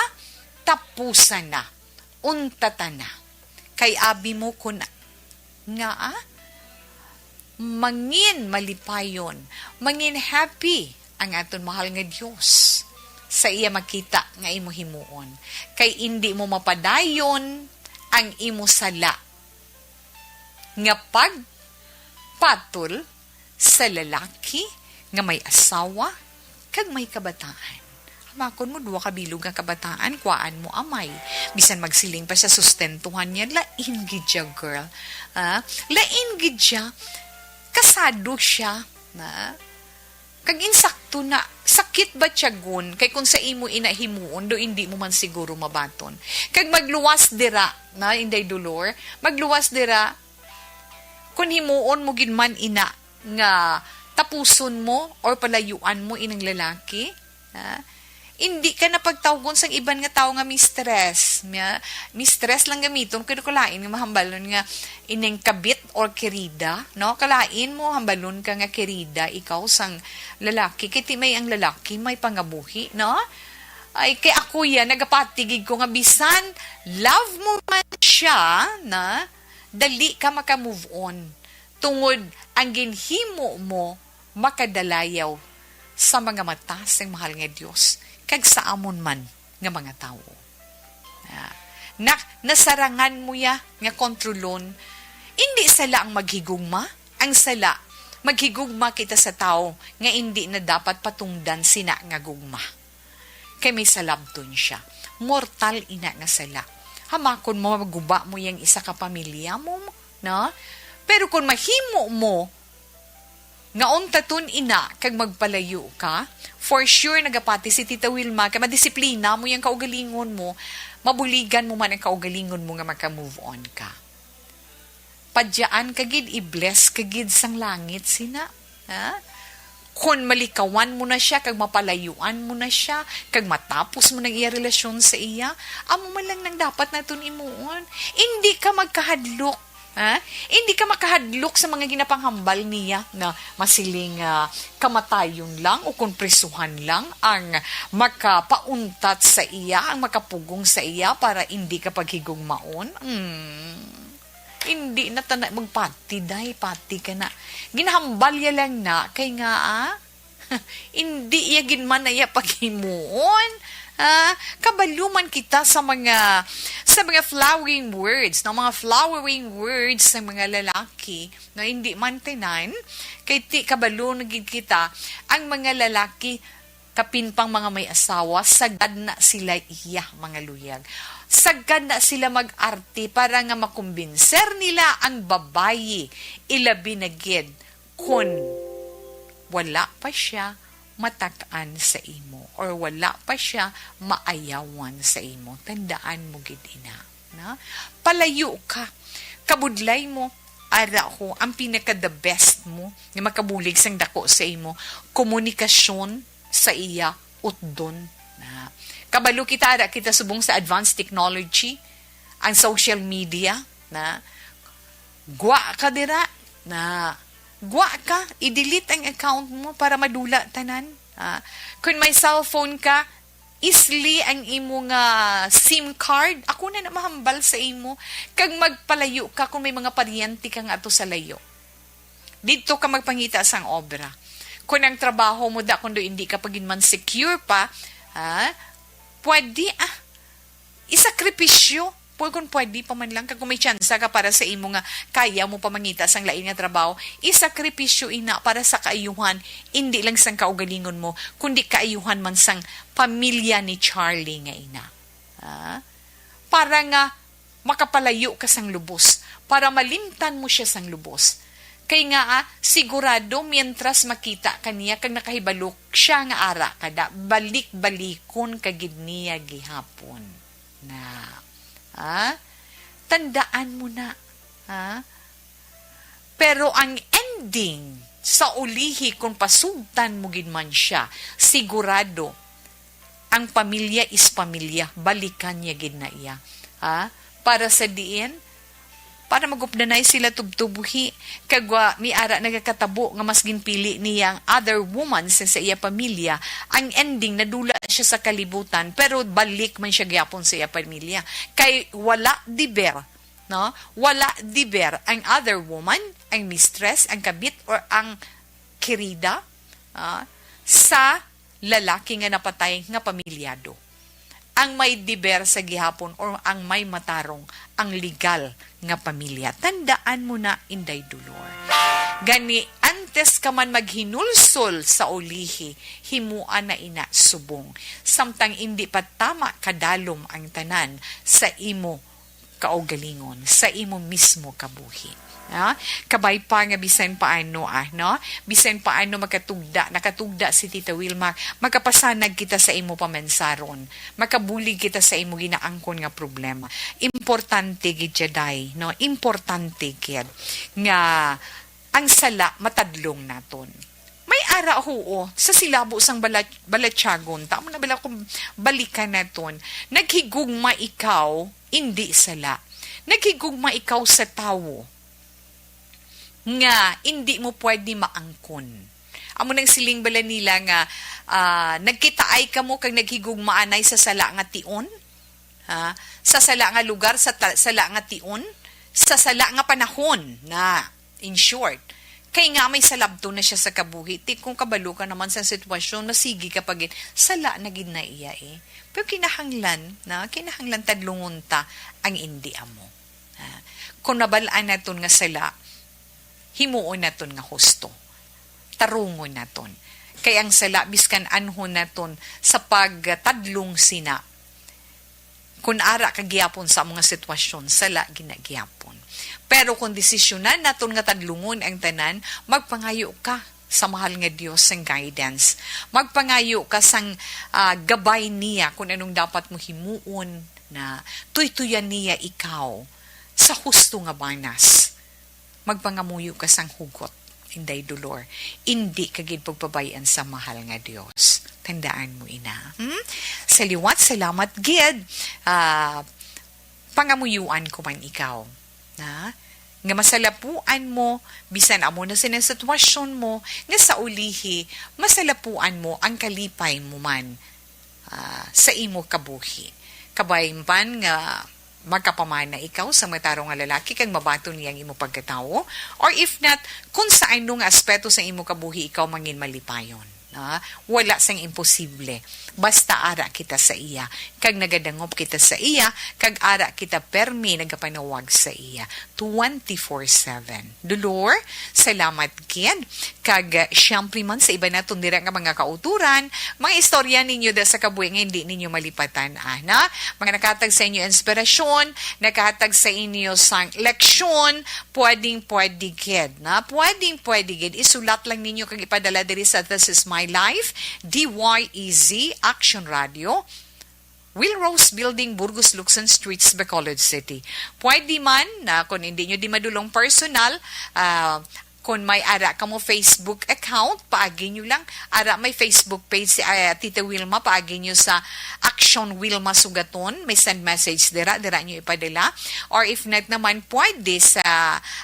tapusan na. Untatan na. Kay abi mo kun nga, ah, mangin malipayon, mangin happy ang aton mahal nga Dios sa iya makita nga imo himuon, kay indi mo mapadayon ang imo sala nga pagpatol sa lalaki nga may asawa kag may kabataan. Hamakon mo, duha ka bilog nga kabataan, kuhaan mo amay. Bisan magsiling pa siya, sustentuhan niya, lain gid siya, girl. Ah, lain gid siya. Kasado siya, na? Kag insakto na, sakit ba tiyagon, kay kung sa imo ina himuon, do hindi mo man siguro mabaton. Kag magluwas dira, na, Inday Dolor, magluwas dira, kung himuon mo gid man ina nga tapuson mo or palayuan mo ining lalaki, ha? Hindi ka na pagtawgon sang iban nga tawo nga mistress. Nya, mistress lang gamiton, kay kalain nga mahambalon nga ining kabit or kirida, no? Kalain mo hambalon ka nga kirida ikaw sang lalaki, kay ti may ang lalaki may pangabuhi, no? Ay, kay ako yan, nagapatigig ko nga bisan love mo man siya, na, dali ka maka-move on. Tungod ang ginhimo mo makadalayaw sa mga mata sang mahal nga Dios kag sa amon man nga mga tawo. Ah, na, nasarangan mo ya nga kontrolon. Indi sala ang maghigugma. Ang sala, maghigugma kita sa tawo nga indi na dapat patungdan sina nga gugma. Kay may salabton siya. Mortal ina nga sala. Hamakon mo, maguba mo yang isa ka pamilya mo, no? Pero kung mahimo mo nga untaton ina kag magpalayo ka, for sure nagapati si Tita Wilma kay madisiplina mo yang kaugalingon mo, mabuligan mo man ang kaugalingon mo nga maka-move on ka. Padyaan ka gid, i-bless ka gid sang langit sina. Ha? Kon malikawan mo na siya, kag mapalayuan mo na siya, kag matapos mo nang iya relasyon sa iya, amo man lang nang dapat naton imuon. Indi ka magkahadlok, ha? Indi ka makahadlok sa mga ginapanghambal niya na masiling, ah, kamatayon lang o kon prisuhan lang ang makapauntat sa iya, ang makapugong sa iya para indi ka paghigugmaon. Hmm. Indi na ta na magpati, day, pati ka na. Ginahambal ya lang na, kay nga, ah, indi ya gid man na ya paghimuon. Ah, kabalo man kita sa mga, sa mga flowing words, no? Mga flowing words sa mga lalaki, no? Indi man tanan, kay ti kabalo na gid kita, ang mga lalaki, kapin pang mga may asawa, sagad na sila iya, mga luyag. Sagad na sila mag-arte para nga makumbinser nila ang babayi, ilabi na gid kon wala pa siya matak-an sa imo or wala pa siya maayawan sa imo. Tandaan mo gid ina, na? Palayo ka. Kabudlay mo, ara ko, ang pinaka the best mo nga makabulig sang dako sa imo, komunikasyon sa iya, utdon. Na, kabalo kita, ara kita subong sa advanced technology, ang social media, na, gwa ka dira, na, gwa ka, i-delete ang account mo para madula tanan. Ah, kung may cellphone ka, isli ang imo nga SIM card. Ako na na mahambal sa imo, kag magpalayo ka kung may mga paryente ka nga ato sa layo. Didto ka magpangita sang obra. Kung ang trabaho mo da, kung do hindi ka pa gid man secure pa, ha, pwede, ah, isakripisyo. Pwede, kung pwede pa man lang, kag kung may tsansa ka para sa imo nga kaya mo pa mangita sang lain nga trabaho, isakripisyo ina para sa kaayuhan, indi lang sang kaugalingon mo, kundi kaayuhan man sang pamilya ni Charlie nga ina. Ha? Para nga makapalayo ka sang lubos, para malimtan mo siya sang lubos. Kay nga, ah, sigurado, mientras makita ka niya kag nakahibalo siya nga ara ka da, balik-balikon ka gid niya gihapon. Na, ha? Tandaan mo na, ha? Pero ang ending, sa ulihi, kung pasugtan mo gid man siya, sigurado, ang pamilya is pamilya, balikan niya gid na iya. Ha? Para sa diin, para magupdanay sila tubtubuhi, kag wa, may ara nagakatabo nga mas ginpili niya ang other woman sa, sa iya pamilya, ang ending, nadula siya sa kalibutan, pero balik man siya gyapon sa iya pamilya. Kay wala deber, no? Wala deber ang other woman, ang mistress, ang kabit, or ang kirida, ah, sa lalaki nga napatay nga pamilyado. Ang may deber sa gihapon or ang may matarong, ang legal nga pamilya. Tandaan mo na, Inday Dolor. Gani, antes ka man maghinulsol sa ulihi, himuan na ina subong. Samtang indi pa tama kadalom ang tanan sa imo kaugalingon, sa imo mismo kabuhi. Ha? Kabay pa nga bisan paano, ah, no? Bisan paano makatugda, nakatugda si Tita Wilma, makapasanag kita sa imo pamansaron, makabulig kita sa imo ginaangkon nga problema. Importante gid siya, day, no? Importante gid nga ang sala matadlong naton. May ara, huo, sa silabo sang bala-, balatyagon, tamo na bala kung balikan naton, naghigugma ikaw, indi sala. Naghigugma ikaw sa tawo nga indi mo pwede maangkon. Amo nang siling bala nila nga, ah, nagkitaay kamo kag naghigugmaanay sa sala nga tion, ha? Sa sala nga lugar, sa ta-, sala nga tion, sa sala nga panahon na, in short. Kay nga may salabton na siya sa kabuhi. Ti kung kabalo ka naman sa sitwasyon, masigi ka pa gid. Sala na gid na iya eh. Pero kinahanglan, na, kinahanglan tadlungon ta ang indi amo. Ha? Kung nabal-an naton nga sala, himuon naton nga husto. Tarungon naton. Kay ang sala, biskan anhon naton sa pagtadlong sina, kun ara ka gihapon sa mga sitwasyon, sala gid na gihapon. Pero kung desisyonan naton nga tadlungon ang tanan, magpangayo ka sa mahal nga Dios sang guidance. Magpangayo ka sang, ah, gabay niya kung anong dapat mo himuon, na tuytuyan niya ikaw sa husto nga banas. Magpangamuyo ka sang hugot, Inday Dolor. Indi ka gid pagpabay-an sa mahal nga Dios. Tandaan mo ina. Hmm? Sa liwat, salamat gid. Ah, pangamuyuan ko man ikaw. Na? Nga masalapuan mo, bisan amo na sini ang sitwasyon mo, nga sa ulihi, masalapuan mo ang kalipay mo man, ah, sa imo kabuhi. Kabay man nga magkapamana ikaw sa matarong nga lalaki kag mabaton niya ang imo pagkatawo, or if not, kung sa ano nga aspeto sa imo kabuhi ikaw mangin malipayon. Ah, wala sang imposible. Basta ara kita sa iya, kag nagadangop kita sa iya, kag ara kita permi nagapanawag sa iya twenty-four seven. Dolor, salamat gid. Kag, ah, siyempre man sa iba naton dira nga mga kauturan, mga istorya ninyo da sa kabuhi nga hindi ninyo malipatan, ana. Mga nakahatag sa inyo inspirasyon, nakahatag sa inyo sang leksyon, pwedeng pwede gid, na. Pwedeng pwede gid. Isulat lang ninyo kag ipadala diri sa This Is My Life, D Y E Z, Action Radio, Will Rose Building, Burgos, Luksan Streets, Bacolod City. Pwede man, na kung hindi nyo di madulong personal, ah, kung may ara kamo Facebook account, paagi nyo lang. Ara may Facebook page si, ah, Tita Wilma, paagi nyo sa Action Wilma Sugaton. May send message dira, dira nyo ipadala. Or if not naman, pwede sa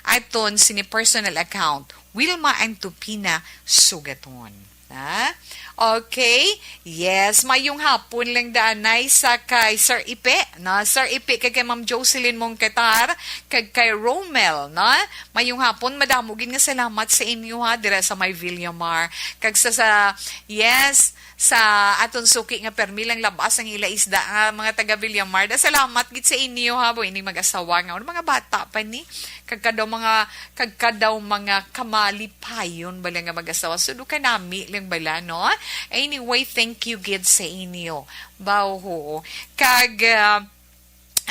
aton sini personal account, Wilma Antupina Sugaton. Ha? Okay. Yes, mayong hapon lang danay sa kay Sir Ipe, no? Sir Ipe, kag kay Ma'am Jocelyn Mongketar, kag kay Romel, no? Mayong hapon, madamo gid nga salamat sa inyo, ha, dira sa may Villamar. Kag sa, sa, yes, sa aton suki nga permi lang labas ang ila isda nga mga taga Villamar. Da, salamat gid sa inyo, ha, bo, ining mag-asawa nga, mga bata pa ni. Kag kadaw mga, kag kadaw mga kamalipayon bala nga mag-asawa. Sudo ka nami lang bala, no? Anyway, thank you gid sa inyo. Baw, ho. Kag, ah,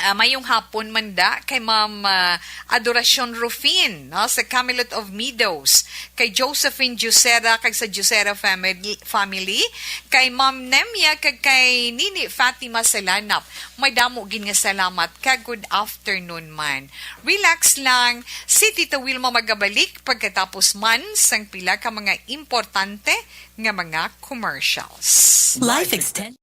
ah, mayong hapon man da kay Ma'am, ah, Adoracion Rufin, no, sa Camelot of Meadows, kay Josephine Juicera, kag sa Juicera family, family, kay Ma'am Nemia, kag kay Nini Fatima Salanap. May damo gid nga salamat, kag good afternoon man. Relax lang, si Tita Wilma magabalik pagkatapos man sang pila ka mga importante nga mga commercials. Life extension.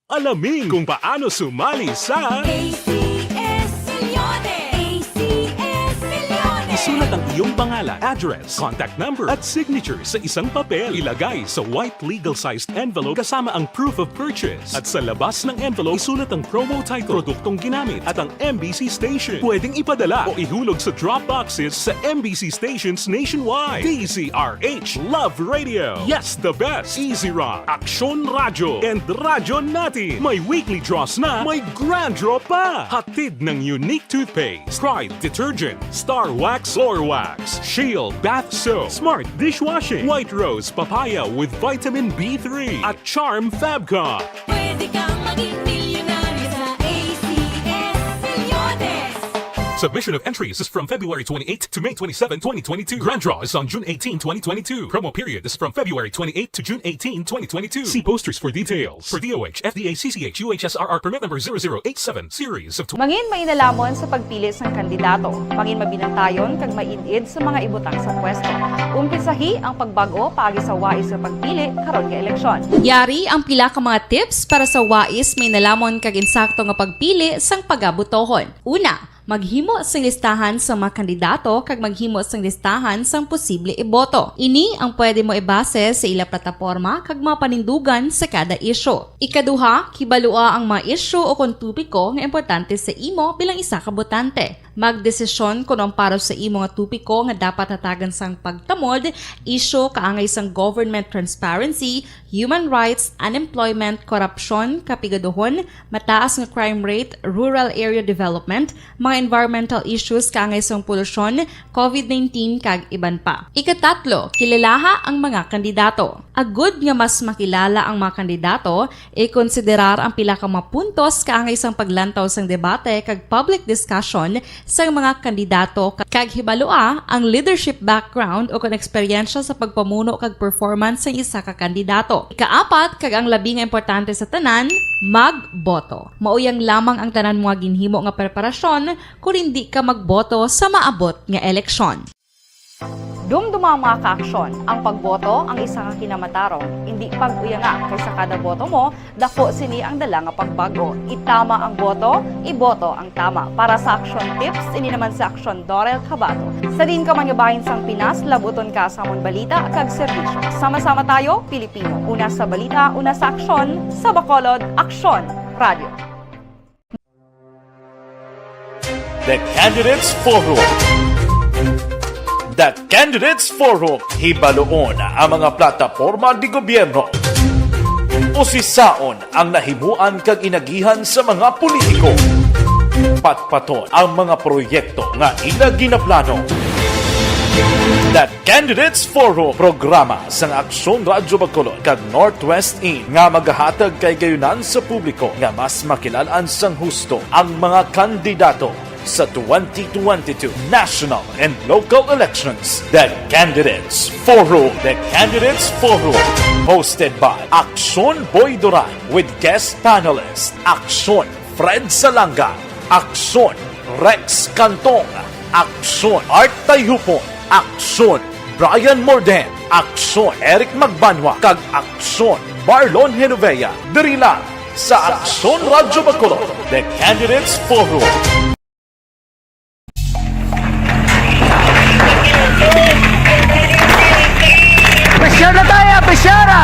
Alamin kung paano sumali sa A C S Millones. A C S Millones. Isulat ang iyong pangalan, address, contact number, at signature sa isang papel. Ilagay sa white legal-sized envelope kasama ang proof of purchase. At sa labas ng envelope, isulat ang promo title, produktong ginamit, at ang M B C station. Pwedeng ipadala o ihulog sa drop boxes sa M B C stations nationwide. D Z R H, Love Radio. Yes, the best. Easy Rock, Aksyon Radyo, and Radyo Natin. May weekly draws na, may grand draw pa. Hatid ng Unique Toothpaste, Pride Detergent, Star Wax, Flor Wax, Shield Bath Soap, Smart Dishwashing, White Rose Papaya with Vitamin B three, at Charm Fabcon. Pwede kang maging milyonaryo sa A C S Milyones. Submission of entries is from February twenty-eighth to May twenty-seven, twenty twenty-two. Grand draw is on June eighteen, twenty twenty-two. Promo period is from February twenty-eighth to June eighteen, twenty twenty-two. See posters for details. For D O H, F D A C C H U H S R R permit number zero zero eight seven, series of tw- Mangin mainalamon sa pagpili sang kandidato. Mangin mabinantayon kag maid-id sa mga ibutang sa pwesto. Umpisahi ang pagbag-o paagi sa wais nga pagpili karon nga eleksyon. Yari ang pila ka mga tips para sa wais, mainalamon kag insakto nga pagpili sang pagabotohon. Una, maghimo sing listahan sa mga kandidato kag maghimo sing listahan sang posible iboto. Ini ang pwede mo ibase sa ila plataporma kag mga panindugan sa kada isyu. Ikaduha, kibalua ang mga isyu o kon topiko nga importante sa imo bilang isa ka botante. Magdesisyon kon ang para sa imo nga topiko nga dapat hatagan sang pagtamod, isyu kaangay sang government transparency, human rights, unemployment, korupsyon, kapigaduhon, mataas nga crime rate, rural area development, mga environmental issues kaangay sang polusyon, covid nineteen, kag iban pa. Ikatatlo, kilalaha ang mga kandidato. Agud nga mas makilala ang mga kandidato, ikonsiderar ang pila ka mga puntos kaangay sang paglantaw sang debate kag public discussion sang mga kandidato, kag hibalua ang leadership background o kon eksperyensya sa pagpamuno kag performance sang isa ka kandidato. Ikaapat, kag ang labi nga importante sa tanan, magboto. Mauyang lamang ang tanan mo nga ginhimo nga preparasyon kon indi ka magboto sa maabot nga eleksyon. Dumduma ang mga kaaksyon. Ang pagboto ang isa ka kinamatarong, indi pag-uyanga, kay sa kada boto mo, daku sini ang dala nga pagbag-o. Itama ang boto, iboto ang tama. Para sa Aksyon Tips, ini naman si Aksyon Dorel Cabato. Sa diin ka man nga bahin sang Pinas, labuton ka sa amon balita kag serbisyo. Sama-sama tayo, Pilipino. Una sa balita, una sa aksyon, sa Bacolod, Aksyon Radio. The Candidates Forum. The Candidates Forum, hibaluon ang mga plataporma di gobyerno. Usisaon ang nahimuan kag inagihan sa mga politiko. Patpaton ang mga proyekto nga ila ginaplano. The Candidates Forum, programa sang Aksyon Radyo Bacolod kag Northwest In nga magahatag kahigayonan sa publiko nga mas makilalan sang husto ang mga kandidato sa twenty twenty-two national and local elections. The Candidates Forum. The Candidates Forum, hosted by Aksyon Boy Duran with guest panelist Aksyon Fred Salanga, Aksyon Rex Cantong, Aksyon Art Tayhupon, Aksyon Brian Morden, Aksyon Eric Magbanwa, kag Aksyon Marlon Genovea. Diri lang sa Aksyon Radyo Bacolod, The Candidates Forum. Pressure na tayo, pressure na!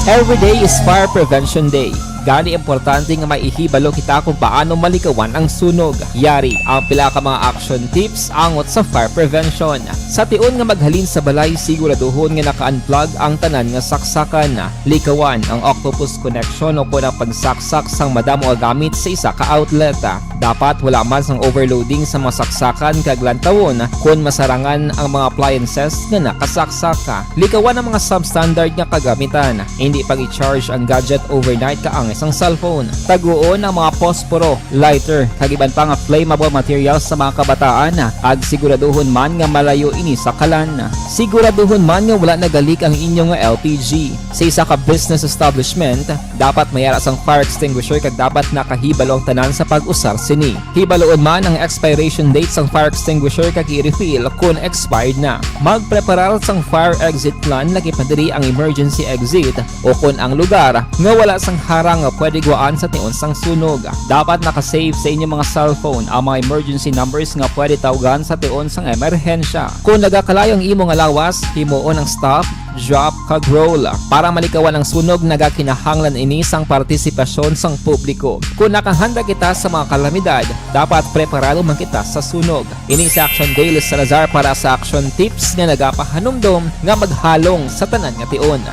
Every day is Fire Prevention Day. Gani, importante nga maihibalo kita kung paano malikawan ang sunog. Yari ang pila ka mga action tips angot sa fire prevention. Sa tion nga maghalin sa balay, siguraduhon nga naka-unplug ang tanan nga saksakan. Likawan ang octopus connection o kon ang pagsaksak sang madamo nga gamit sa isa ka outlet. Dapat wala man sang overloading sa mga saksakan kag lantawon kon masarangan ang mga appliances nga nakasaksak. Likawan ang mga substandard nga kagamitan. Indi pag-i-charge ang gadget overnight kaangay sang cellphone. Taguon ang mga posporo, lighter, kag iban pa nga flammable materials sa mga kabataan, kag siguraduhon man nga malayo ini sa kalan. Siguraduhon man nga wala nagalik ang inyo nga L P G. Sa isa ka business establishment, dapat may ara sang fire extinguisher kag dapat nakahibalo ang tanan sa pag-usar sini. Hibaluon man ang expiration date sang fire extinguisher kag i-refill kon expired na. Magpreparar sang fire exit plan, lakip na diri ang emergency exit, o kon ang lugar nga wala sang harang nga pwede guwaan sa tion sang sunog. Dapat naka-save sa inyo mga cellphone ang mga emergency numbers nga pwede tawgan sa tion sang emerhensya. Kon nagakalayo ang imo nga lawas, himuon ang stop, drop, kag roll. Para malikawan ang sunog, nagakinahanglan ini sang partisipasyon sang publiko. Kon nakahanda kita sa mga kalamidad, dapat preparado man kita sa sunog. Ini si Action Dale Salazar para sa Action Tips nga nagapahanumdom nga maghalong sa tanan nga tion.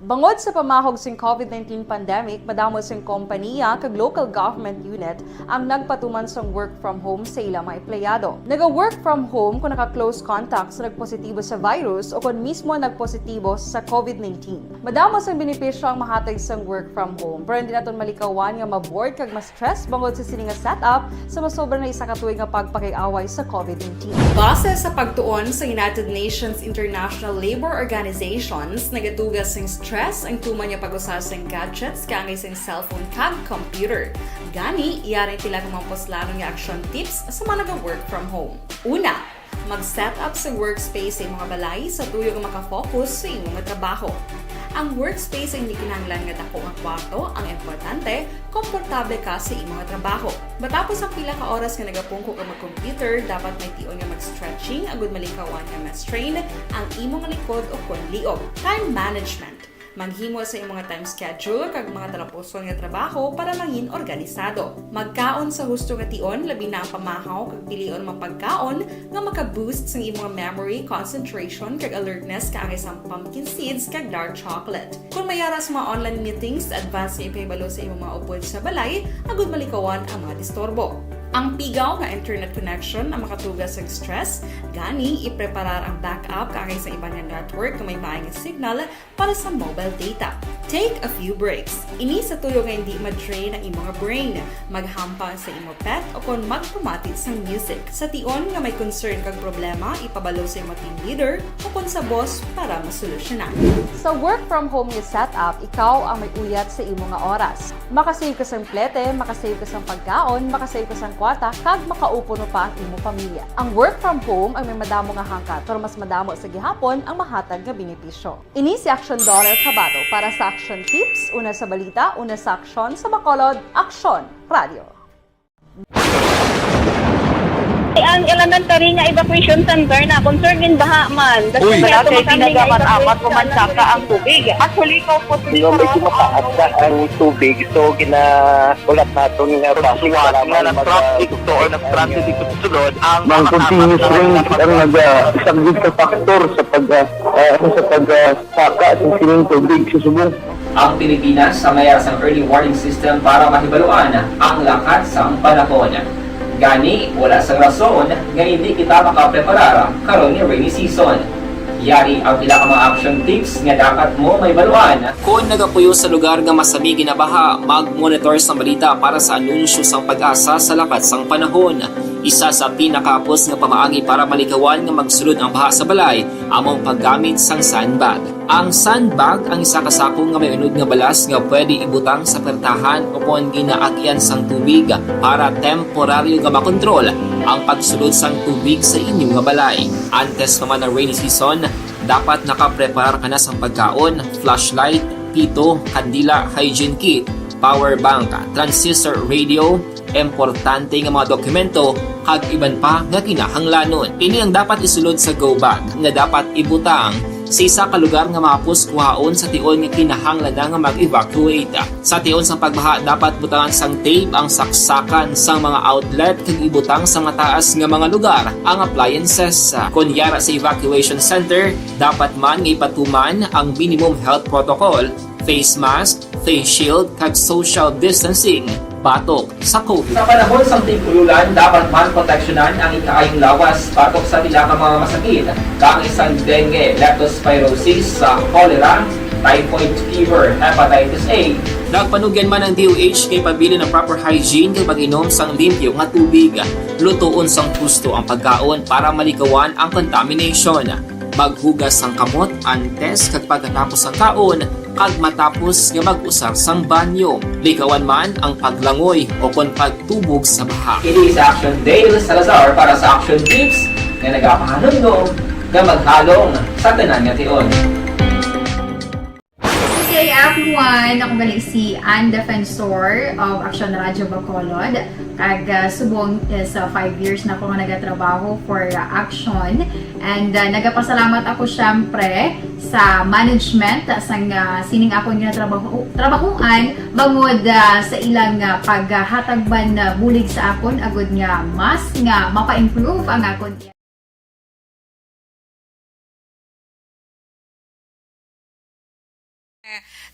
Bangod sa pamahog sing COVID nineteen pandemic, madamo sing kompaniya kag local government unit ang nagpatuman sang work from home sa ila mga empleyado. Naga-work from home kung naka-close contact sa nagpositibo sa virus o kon mismo nagpositibo sa COVID nineteen. Madamo sang benepisyo ang mahatag sang work from home, pero hindi naton malikawan nga ma-bored kag ma-stress bangod sa sini nga setup sa masobra na isa ka tuig nga pagpakig-away sa COVID nineteen. Base sa pagtuon sa United Nations International Labour Organizations, nagatuga sing stress ang tuman nga pag-usa sing gadgets kaangay sing cellphone kag computer. Gani, yari ang pila ka mga puslanon nga action tips sa mga naga-work from home. Una, mag-set up sa workspace sa imong balay sa tuyo nga makafocus sa imong trabaho. Ang workspace ang hindi kinahanglan nga dako nga kwarto, ang importante, komportable ka sa imong trabaho. Matapos ang pila ka oras nga nagapungko ka mag-computer, dapat may tion nga mag-stretching agud malikawan nga ma-strain ang imong likod o kon liog. Time management. Maghimo sa imong time schedule kag mga talapuson nga trabaho para mangin organisado. Magkaon sa husto nga tion, labi na ang pamahaw kag pilion mga pagkaon nga maka-boost sang imong memory, concentration, kag alertness kaangay sang pumpkin seeds kag dark chocolate. Kung may ara sa mga online meetings, advance nga ipahibalo sa imong mga upod sa balay agud malikawan ang mga disturbo. Ang pigaw nga internet connection ang makatuga sa stress, gani ipreparar ang backup kaangay sa iban nga network nga may maayong signal para sa mobile data. Take a few breaks. Ini sa tuyo nga hindi ma-drain ang imong brain. Maghampang sa imo pet o kon magpamati sang music. Sa tion nga may concern kag problema, ipabalo sa imo team leader o kon sa boss para masolusyonan. Sa work from home nga setup, ikaw ang may uyat sa imo nga oras. Makasave ka sang plete, makasave ka sang pagkaon, makasave ka sang kwarta, kag makaupo no pa ang imo pamilya. Ang work from home ang may madamo nga hangkat, pero mas madamo sa gihapon ang mahatag nga benepisyo. Ini si Action Daughter Kabato para sa Action Tips, una sa balita, una sa aksyon, sa Bacolod, Aksyon Radio. Ang elementary nga evacuation center na concern in baha man. Uy! Wala kay pinagamat-amat ko man saka ang tubig. Actually, ko po. Medyo mataas na ang tubig, so gina-, ulat naton nga base para nga mag-, nag-traffic to or nag-transit dito sa sulod ang mga continuous rain ang nag-, ah, isang big factor sa pag, ah, ah, sa pag, ah, saka sa sining tubig sa subong. Ang Pilipinas ang may sang early warning system para mahibaluan ang lakat sang panahon. Gani, wala sang rason nga hindi kita makapreparar karon nga rainy season. Yari ang pila ka mga action tips nga dapat mo mahibaluan. Kon nagapuyo sa lugar nga masami ginabaha, mag-monitor sa balita para sa anunsyo sang PAGASA sa lakat sang panahon. Isa sa pinakahapos nga pamaagi para malikawan nga magsulod ang baha sa balay amo ang paggamit sang sandbag. Ang sandbag ang isa ka sako nga may unod nga balas nga pwede ibutang sa pertahan o kon ginaagian sang tubig para temporaryo nga makontrol ang pagsulod sang tubig sa inyo nga balay. Antes pa man ang rainy season, dapat nakapreparar ka na sang pagkaon, flashlight, pito, kandila, hygiene kit, power bank, transistor radio, importante nga mga dokumento, kag iban pa nga kinahanglanon. Ini ang dapat isulod sa go bag nga dapat ibutang sa isa ka lugar nga mahapos kuhaon sa tion nga kinahanglan na nga mag-evacuate. Sa tion sang pagbaha, dapat butangan sang tape ang saksakan sang mga outlet kag ibutang sa mataas nga mga lugar ang appliances. Kon yara sa evacuation center, dapat man nga ipatuman ang minimum health protocol, face mask, face shield, kag social distancing batok sa COVID. Sa panahon sang tig-ululan, dapat man proteksyonan ang ikaayong lawas batok sa pila ka mga masakit, kaangay sang dengue, leptospirosis, sa cholera, typhoid fever, hepatitis A. Nagpanugyan man ang D O H nga ipabilin ang proper hygiene kag pag-inom sang limpyo nga tubig. Lutoon sang husto ang pagkaon para malikawan ang contamination. Maghugas sang kamot antes kag pagkatapos sang kaon kag matapos nga mag-usar sang banyo. Likawan man ang paglangoy o kon pagtubog sa baha. Ini si Action Dale Salazar para sa Action Tips nga nagapahanumdom nga maghalong sa tanan nga tion. Good day, everyone. Ako gali si Ann Defensor of Action Radio Bacolod. Kag, ah, subong is, ah, five years na ako nga nagatrabaho for, ah, Action. And, ah, nagapasalamat ako, syempre, sa management sang, ah, sining akon nga trabaho, trabahoan bangod, ah, sa ilang, ah, paghatag man, ah, bulig sa akon agud nga mas nga mapa-improve ang akon.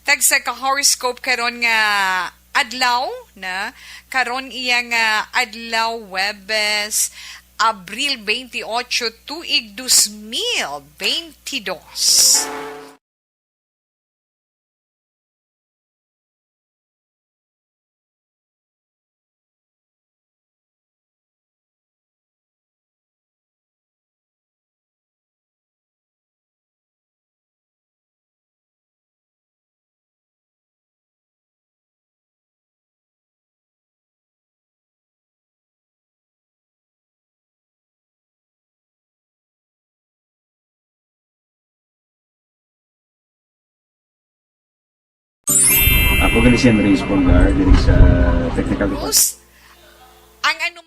Tagsa ka horoscope karon nga adlaw na, karon iya nga adlaw, Huwebes, Abril twenty-eight, tuig dos mil twenty-dos. Ako gali si Andres Polgar, diri sa technical department. Host, ang ano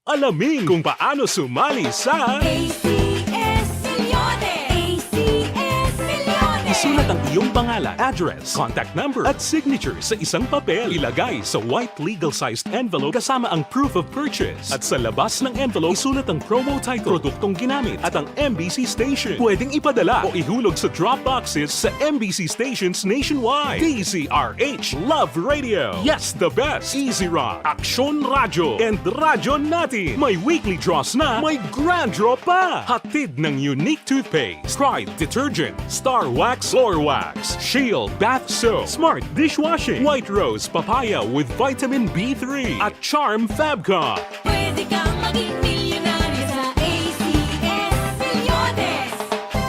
Alamin kung paano sumali sa A C S Milyones! A C S Milyones! Sulat ang iyong pangalan, address, contact number, at signature sa isang papel. Ilagay sa white legal-sized envelope kasama ang proof of purchase. At sa labas ng envelope, isulat ang promo title, produktong ginamit, at ang M B C station. Pwedeng ipadala o ihulog sa drop boxes sa M B C stations nationwide. D Z R H Love Radio. Yes, the best. Easy Rock, Aksyon Radyo, and Radyo Natin. May weekly draws na, may grand draw pa. Hatid ng Unique Toothpaste, Pride Detergent, Star Wax, Floor Wax, Shield Bath Soap, Smart Dishwashing, White Rose Papaya with Vitamin B three, at Charm Fab Cup. Pwede kang maging milyonaryo sa A C S Milyones.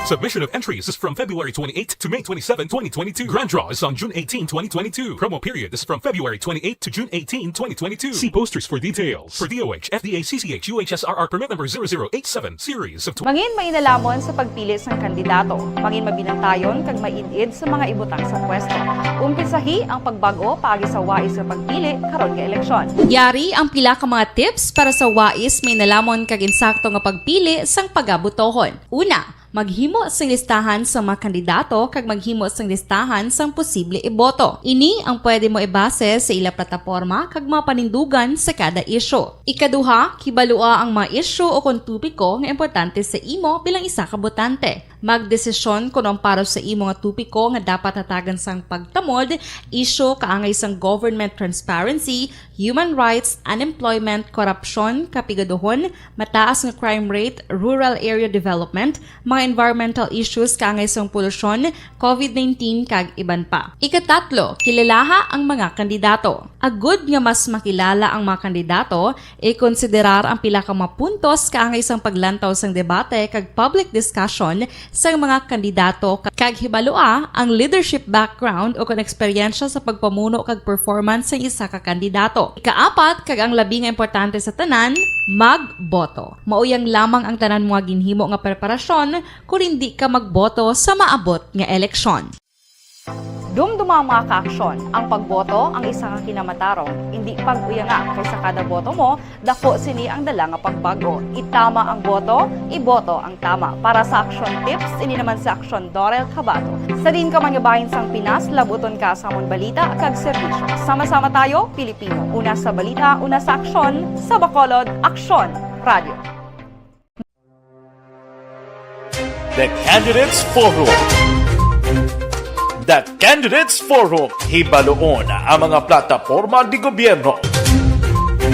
Submission of entries is from February twenty-eighth to May twenty-seven, twenty twenty-two. Grand draw is on June eighteen, twenty twenty-two. Promo period is from February twenty-eighth to June eighteen, twenty twenty-two. See posters for details. For D O H, F D A, C C H, U H S R R permit number zero zero eight seven, series of tw- Mangin mainalamon sa pagpili sang kandidato. Mangin mabinantayon kag maid-id sa mga ibutang sa pwesto. Umpisahi ang pagbag-o paagi sa wais nga pagpili karon nga eleksyon. Yari ang pila ka mga tips para sa wais, mainalamon kag insakto nga pagpili sang pagabotohon. Una, maghimo sing listahan sa mga kandidato kag maghimo sing listahan sang posible iboto. Ini ang pwede mo ibase sa ila plataporma kag mga panindugan sa kada isyu. Ikaduha, kibalua ang mga isyu o kon topiko nga importante sa imo bilang isa ka botante. Magdesisyon kon ang para sa imo nga topiko nga dapat hatagan sang pagtamod, isyu kaangay sang government transparency, human rights, unemployment, korupsyon, kapigaduhon, mataas nga crime rate, rural area development, mga environmental issues kaangay sang polusyon, covid nineteen, kag iban pa. Ikatatlo, kilalaha ang mga kandidato. Agud nga mas makilala ang mga kandidato, ikonsiderar ang pila ka mga puntos kaangay sang paglantaw sang debate kag public discussion sang mga kandidato, kag hibalua ang leadership background o kon eksperyensya sa pagpamuno kag performance sang isa ka kandidato. Ikaapat, kag ang labi nga importante sa tanan, magboto. Mauyang lamang ang tanan mo nga ginhimo nga preparasyon kon indi ka magboto sa maabot nga eleksyon. Dumduma ang mga kaaksyon. Ang pagboto ang isa ka kinamatarong. Indi pag-uyanga, kay sa kada boto mo, dako sini ang dala nga pagbag-o. Itama ang boto, iboto ang tama. Para sa aksyon tips, ini naman si Aksyon Dorel Cabato. Sa diin ka man nga bahin sang Pinas, labuton ka sa amon balita kag serbisyo. Sama-sama tayo, Pilipino. Una sa balita, una sa aksyon, sa Bacolod, Aksyon Radio. The Candidates Forum. The Candidates Forum, hibaluon ang mga plataporma di gobyerno.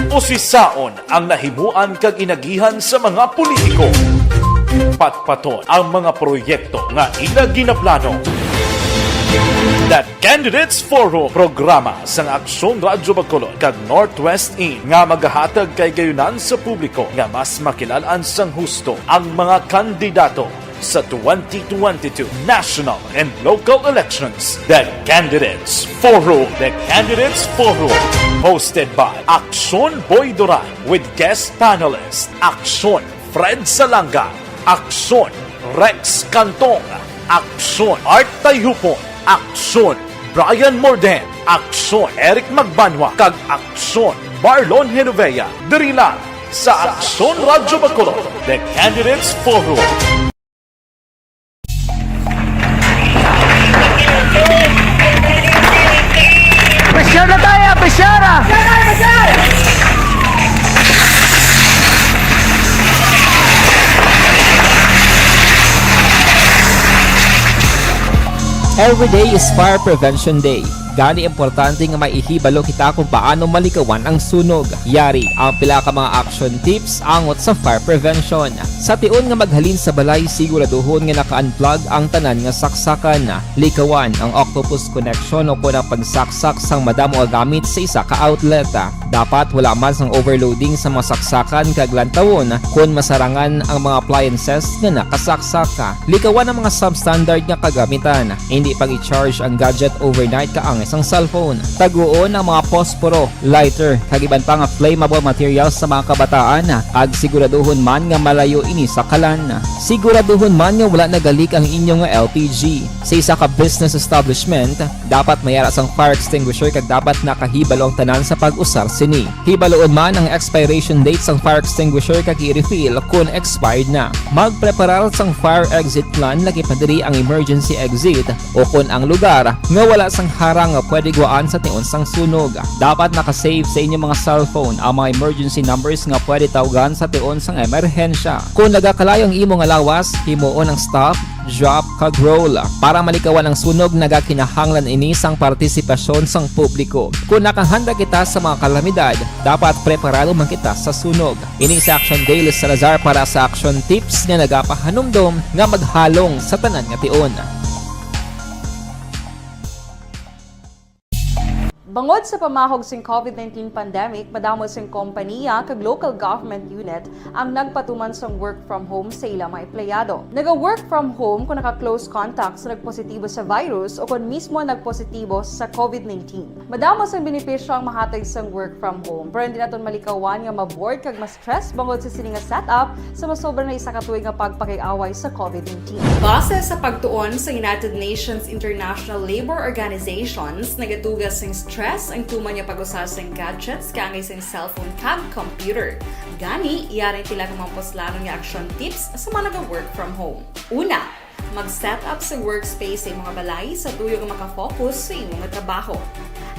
Usisaon ang nahimuan kag inagihan sa mga politiko. Patpaton ang mga proyekto nga ila ginaplano. The Candidates Forum, programa sang Aksyon Radyo Bacolod kag Northwest In nga magahatag kahigayonan sa publiko nga mas makilal-an sang husto ang mga kandidato sa twenty twenty-two national and local elections. The Candidates Forum. The Candidates Forum, hosted by Aksyon Boy Duran with guest panelist Aksyon Fred Salanga, Aksyon Rex Cantong, Aksyon Art Tayhupon, Aksyon Brian Morden, Aksyon Eric Magbanwa, kag Aksyon Marlon Genovea. Diri lang sa Aksyon Radyo Bacolod, The Candidates Forum. Pressure na tayo, pressure! Every day is Fire Prevention Day. Gani, importante nga maihibalo kita kung paano malikawan ang sunog. Yari ang pila ka mga action tips angot sa fire prevention. Sa tion nga maghalin sa balay, siguraduhon nga naka-unplug ang tanan nga saksakan. Likawan ang octopus connection o kon ang pagsaksak sang madamo nga gamit sa isa ka outlet. Dapat wala man sang overloading sa mga saksakan kag lantawon kon masarangan ang mga appliances nga nakasaksak. Likawan ang mga substandard nga kagamitan. Indi pag-i-charge ang gadget overnight kaang sang cellphone. Taguon ang mga posporo, lighter, kag iban pa nga flammable materials sa mga kabataan, kag siguraduhon man nga malayo ini sa kalan. Siguraduhon man nga wala nagalik ang inyo nga L P G. Sa isa ka business establishment, dapat may ara sang fire extinguisher kag dapat nakahibalo ang tanan sa pag-usar sini. Hibaluon man ang expiration date sang fire extinguisher kag i-refill kon expired na. Magpreparar sang fire exit plan, lakip na diri ang emergency exit o kon ang lugar nga wala sang harang nga pwede gwaan sa tion sang sunog. Dapat naka-save sa inyo mga cellphone ang mga emergency numbers nga pwede tawgan sa tion sang emerhensya. Kung nagakalayo ang imo nga lawas, himuon ang stop, drop, kag roll. Para malikawan ang sunog, nagakinahanglan ini sang partisipasyon sang publiko. Kung nakahanda kita sa mga kalamidad, dapat preparado man kita sa sunog. Ini si Action Daily Salazar para sa Action Tips nga nagapahanumdom nga maghalong sa tanan nga tion. Bangod sa pamahog sing COVID nineteen pandemic, madamo sing kompaniya kag local government unit ang nagpatuman sang work from home sa ila mga empleyado. Naga-work from home kung naka-close contact sa nagpositibo sa virus o kon mismo nagpositibo sa COVID nineteen. Madamo sang benepisyo ang mahatag sang work from home, pero hindi naton malikawan nga ma-bored kag ma-stress bangod sa sini nga setup sa masobra na isa ka tuig nga pagpakig-away sa COVID nineteen. Base sa pagtuon sa United Nations International Labour Organizations, nagatuga sing stress ang tuman nga pag-usa sing gadgets kaangay sing cellphone kag computer. Gani, yari ang pila ka mga puslanon nga action tips sa mga naga-work from home. Una, mag-set up sa workspace sa imong balay sa tuyo nga makafocus sa imong trabaho.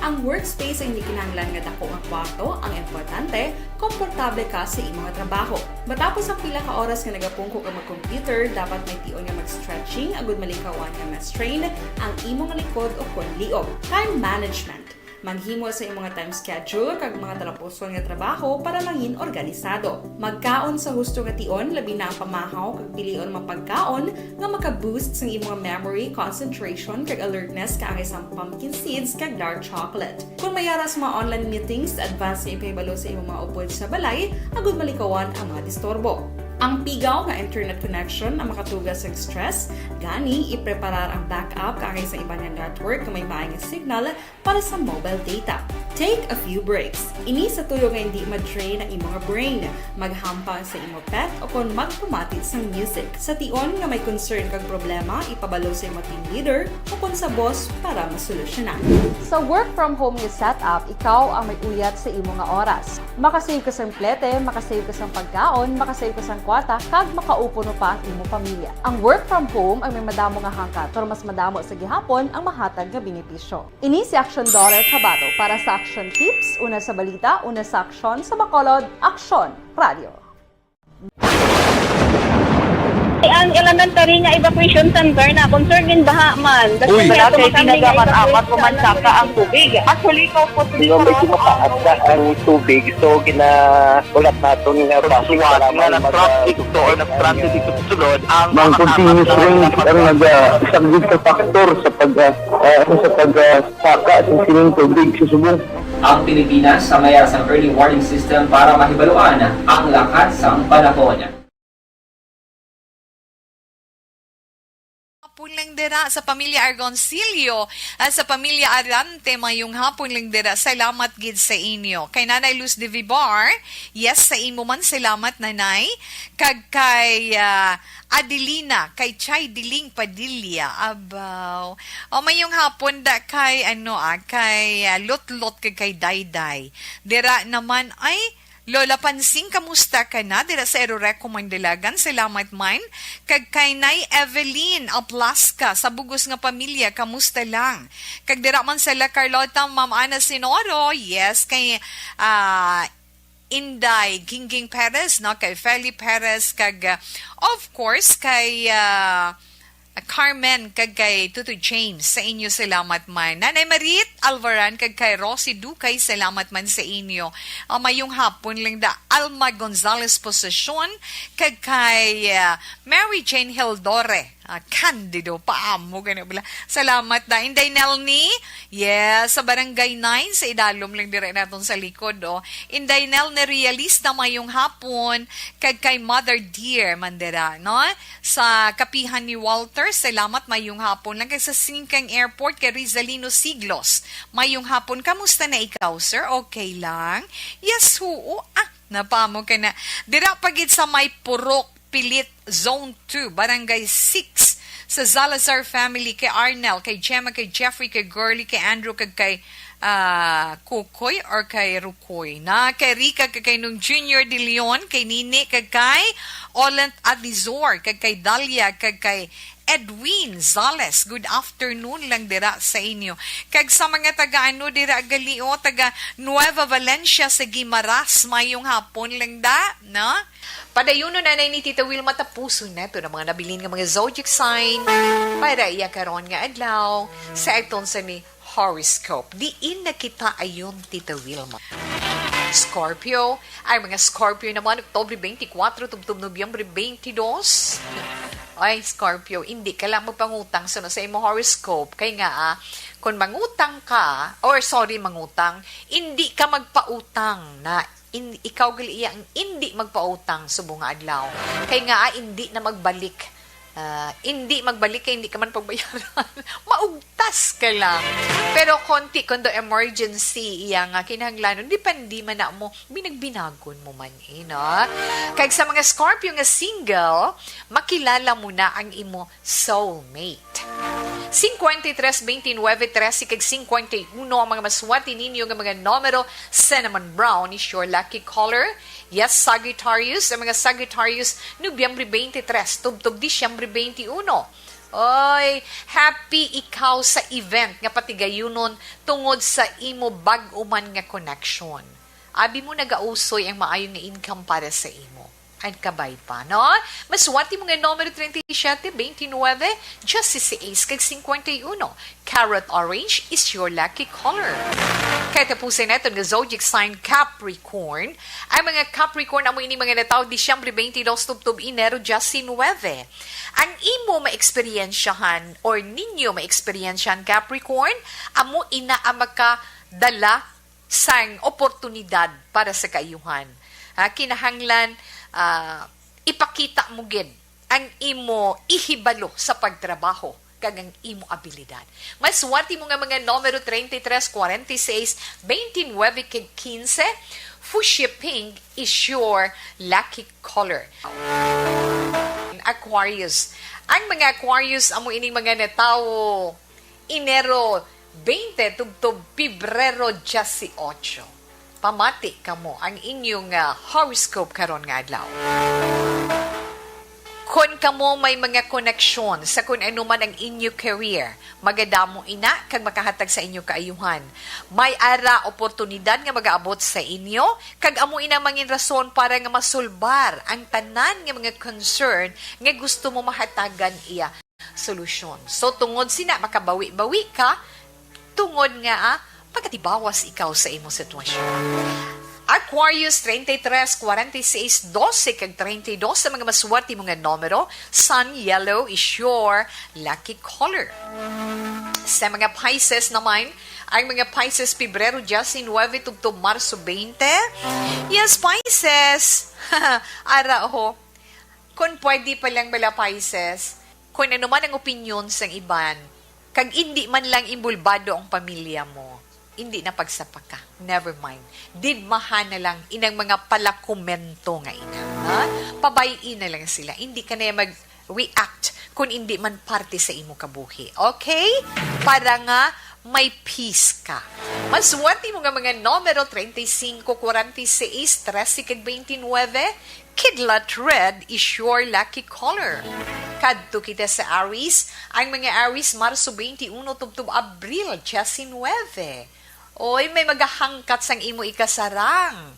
Ang workspace ay hindi kinahanglan nga dako nga kwarto, ang importante, komportable ka sa imong trabaho. Matapos ang pila ka oras nga nagapungko ka mag-computer, dapat may tion nga mag-stretching agud malikawan nga ma-strain ang imong likod o kon liog. Time management. Maghimo sa imong time schedule kag mga talapuson nga trabaho para mangin organisado. Magkaon sa husto nga tion, labi na ang pamahaw kag pilion mga pagkaon nga maka-boost sang imong memory, concentration, kag alertness kaangay sang pumpkin seeds kag dark chocolate. Kung may ara sa mga online meetings, advance nga ipahibalo sa imong mga upod sa balay agud malikawan ang mga disturbo. Ang pigaw nga internet connection ang makatuga sa stress, gani ipreparar ang backup kaangay sa iban nga network nga may maay nga signal para sa mobile data. Take a few breaks. Ini sa tuyo nga hindi ma-drain ang imong brain. Maghampang sa imo pet o kon magpamati sang music. Sa tion nga may concern kag problema, ipabalo sa imo team leader o kon sa boss para masolusyonan. Sa work from home nga setup, ikaw ang may uyat sa imo nga oras. Makasave ka sang plete, makasave ka sang pagkaon, makasave ka sang kwarta, kag makaupo pa ang imo pamilya. Ang work from home ang may madamo nga hangkat, pero mas madamo sa gihapon ang mahatag nga benepisyo. Ini si Action Daughter Kabato para sa Action Tips, una sa balita, una sa aksyon, sa Bacolod, Aksyon Radio. Ang elementary nga evacuation center na concern in baha man. Uy. Wala kay ginagaman amat pumansaka ang tubig. Actually, ikaw po, medyo mataas na ang tubig, so ginahulat naton nga bus nga nag-traffic to or nag-transit dito sa sulod ang mga continuous rain ang nag-, ah, isang big factor sa pag, ah, ah, ano, sa pag, ah, saka sa sining tubig sa subong. Ang Pilipinas sa may sang early warning system para mahibaluan ang lakat sang panahon. Hapon lang dira sa pamilya Argoncillo at sa pamilya Arante, mayong hapon lang dira. Salamat gid sa inyo. Kay Nanay Luz de Vivar, yes, sa imo man, salamat, Nanay. Kag kay, ah, Adelina, kay Chay Diling Padilla, abaw. O, mayong hapon da kay, ano, ah, kay, ah, Lotlot kag kay Dayday. Dira naman, ay, Lola Pansing, kamusta ka na? Dira sa Eroreco, Mandalagan, salamat man. Kag kay Nay Evelyn Aplaska, sa bugos nga pamilya, kamusta lang? Kag dira man sa La Carlota, Ma'am Ana Sinoro, yes, kay, ah, Inday Gingging Perez, no? Kay Feli Perez, kag, ah, of course, kay, ah, Carmen, kag kay Tutoy James, sa inyo salamat man. Nanay Marit Alvaran, kag kay Rosie Ducay, salamat man sa inyo. Ah, mayong hapon lang da Alma Gonzalez Posesion, kag kay, ah, Mary Jane Hildore. Ah, Candido, paamo gani bala. Salamat da. Inday Nelny, yes, sa Barangay nine, sa idalom lang dira naton sa likod, oh. Inday Nelny Realista, mayong hapon, kag kay Mother Dear Mandera, no? Sa Kapihan ni Walter, salamat, mayong hapon lang. Kay sa Singkang Airport, kay Rizalino Siglos, mayong hapon. Kamusta na ikaw, sir? Okay lang? Yes, huo. Ah, napamo ka na. Dira pa gid sa may Purok, Pilit, Zone two, Barangay six, sa Zalazar family, kay Arnel, kay Gemma, kay Jeffrey, kay Girly, kay Andrew, kag kay, ah, Kukoy or kay Rukoy. Na kay Rica, kag kay Nung Junior De Leon, kay Nini, kag kay Olent Adizor, kag kay Dalia, kag kay Edwin Zales. Good afternoon lang dira sa inyo. Kag sa mga taga ano dira gali, oh, taga Nueva Valencia sa Guimaras, mayong hapon lang da, no? Padayunon na ni Tita Wilma, tapuson naton ang mga nabilin nga mga zodiac sign para iya karon nga adlaw sa aton sa ni horoscope. Diin na kita ayon, Tita Wilma? Scorpio, ang mga Scorpio naman, Oktubre twenty-four tubtob Nobyembre twenty-two. Ay, Scorpio, hindi ka lang magpangutang sa, sa imo horoscope. Kay nga, ah, kung mangutang ka, or sorry, mangutang, hindi ka magpautang na in, ikaw gali iya ang indi magpautang subong nga adlaw. Kay nga, ah, indi na magbalik. Ah, indi magbalik kay indi ka man pagbayaran. Maugtas ka lang. Pero konti kundo emergency iya nga kinahanglanon, depende man na mo, binagbinagon mo man, eh, no? Kag sa mga Scorpio nga single, makilala mo na ang imo soulmate. Cincuenta y tres, veintinueve, trece, kag cincuenta y uno ang mga maswerte ninyo nga mga numero. Cinnamon brown is your lucky color. Yes, Sagittarius, ang mga Sagittarius, Nobyembre twenty-three, tubtob Disyembre twenty-one. Oy, happy ikaw sa event nga patigayunon tungod sa imo bag-o man nga connection. Abi mo nagausoy ang maayo nga income para sa imo. Ang kabay pa, no? Maswerte mo nga numero treinta y siete, veintinueve, dieciséis, kag cincuenta y uno. Carrot orange is your lucky color. Kay tapusin naton nga zodiac sign Capricorn. Ang mga Capricorn amo ini mga natawo Disyembre twenty-two tubtob Enero diecinueve. Ang imo maeksperiensyahan or ninyo maeksperiensyahan Capricorn, amo ina ang makadala sang oportunidad para sa kaayuhan. Ha, kinahanglan, ah, ipakita mo gid ang imo ihibalo sa pagtrabaho kag ang imo abilidad. Maswerte mo nga mga numero treinta y tres, cuarenta y seis, veintinueve, kag quince. Fuchsia pink is your lucky color. Aquarius. Ang mga Aquarius amo ining mga natawo Enero twenty tubtob Pebrero dieciocho. Pamati kamo ang inyong, ah, horoscope karon nga adlaw. Kon kamo may mga koneksyon sa kun ano man ang inyo career, magadamo ina kag makahatag sa inyo kaayuhan. May ara oportunidad nga magaabot sa inyo, kag amo ina mangin rason para nga masulbar ang tanan nga mga concern nga gusto mo mahatagan iya solusyon. So, tungod sina, makabawi-bawi ka, tungod nga, ah, pagatibawas ikaw sa imo sitwasyon. Aquarius, treinta y tres, cuarenta y seis, doce, kag treinta y dos sa mga maswerte mo nga numero. Sun yellow is your lucky color. Sa mga Pisces naman, ang mga Pisces, Pebrero diecinueve tubtob Marso twenty. Yes, Pisces! Ara, oh. Kung pwede pa lang bala, Pisces, kung ano man ang opinyon sang iban, kag indi man lang imbulbado ang pamilya mo, indi na pagsapa ka. Never mind. Didmahan na lang inang mga palakomento nga ina, ha? Pabay-i na lang sila. Indi ka na mag-react kung indi man parte sa imo kabuhi. Okay? Para nga may peace ka. Maswerte mo nga mga numero treinta y cinco, cuarenta y seis, trece, kag veintinueve. Kidlat red is your lucky color. Kadto kita sa Aries. Ang mga Aries, Marso twenty-one tubtob Abril diecinueve. Oy, may magahangkat sang imo ikasarang.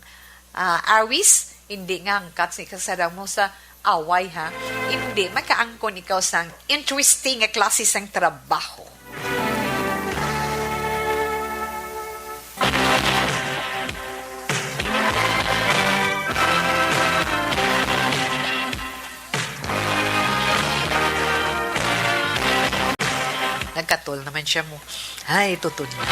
Ah, Aries, hindi nga hangkat sa ikasarang mo sa away, ha? Hindi, makaangkon ikaw sang interesting nga klase sang trabaho. Tol naman siya mo. Ay, tuto niya.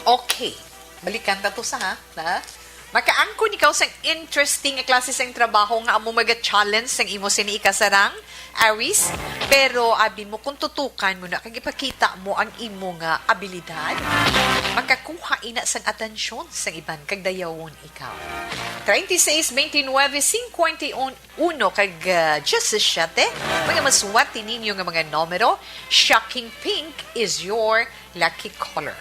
Okay. Balikan ta to sa, ha? Ha? Makaangkon ikaw sang interesting nga klase sang trabaho nga amo maga-challenge sang imo sini ikasarang, Aries. Pero abi mo, kung tutukan mo na kag ipakita mo ang imo nga abilidad, makakuha ina sang atensyon sang iban kag dayawon ikaw. Treinta y seis, veintinueve, cincuenta y uno kag, ah, diecisiete, mga maswati ninyo nga mga numero, shocking pink is your lucky color.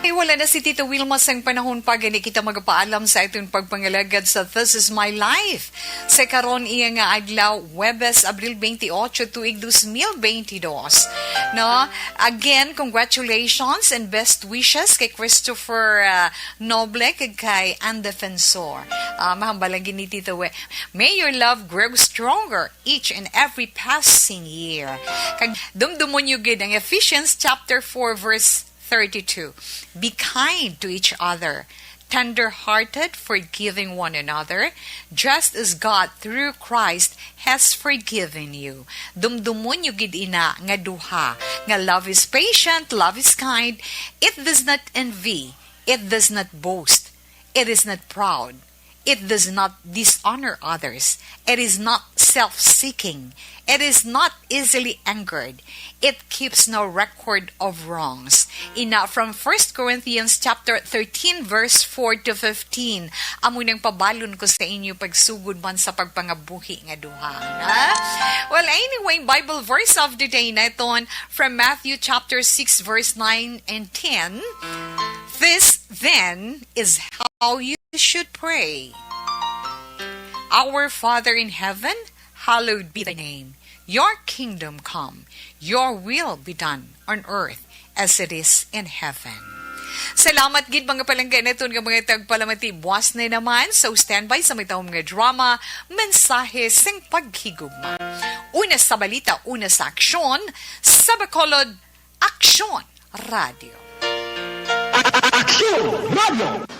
Ay, wala na si Tita Wilma sang panahon pa, gani kita magpaalam sa aton pagpangalagad sa This Is My Life. Sa karon iya nga adlaw, Huwebes, Abril twenty-eight, tuig dos mil veintidós. No? Again, congratulations and best wishes kay Christopher, ah, Noble kag kay Ann Defensor. Ah, mahambal lang gid ni Tita We. May your love grow stronger each and every passing year. Kag dumdumon niyo gid ang Ephesians chapter four, verse thirty-two. Be kind to each other, tender-hearted, forgiving one another, just as God through Christ has forgiven you. Dumdumon niyo gid ina nga duha, nga love is patient, love is kind, it does not envy, it does not boast, it is not proud, it does not dishonor others, it is not self-seeking, it is not easily angered, it keeps no record of wrongs. Ina from First Corinthians chapter thirteen, verse four to fifteen. Amo nang pabalon ko sa inyo pagsugod man sa pagpangabuhi nga duha. Ha? Well, anyway, Bible verse of the day naton from Matthew chapter six, verse nine and ten. This then is how you should pray. Our Father in heaven, hallowed be thy name. Your kingdom come. Your will be done on earth as it is in heaven. Salamat gid, mga palangga naton nga mga tagpalamati. Buwas na naman. So, standby sa may taong mga drama, mensahe sing paghigugma. Una sa balita, una sa aksyon, sa Bacolod, Aksyon Radio. Aksyon Radio.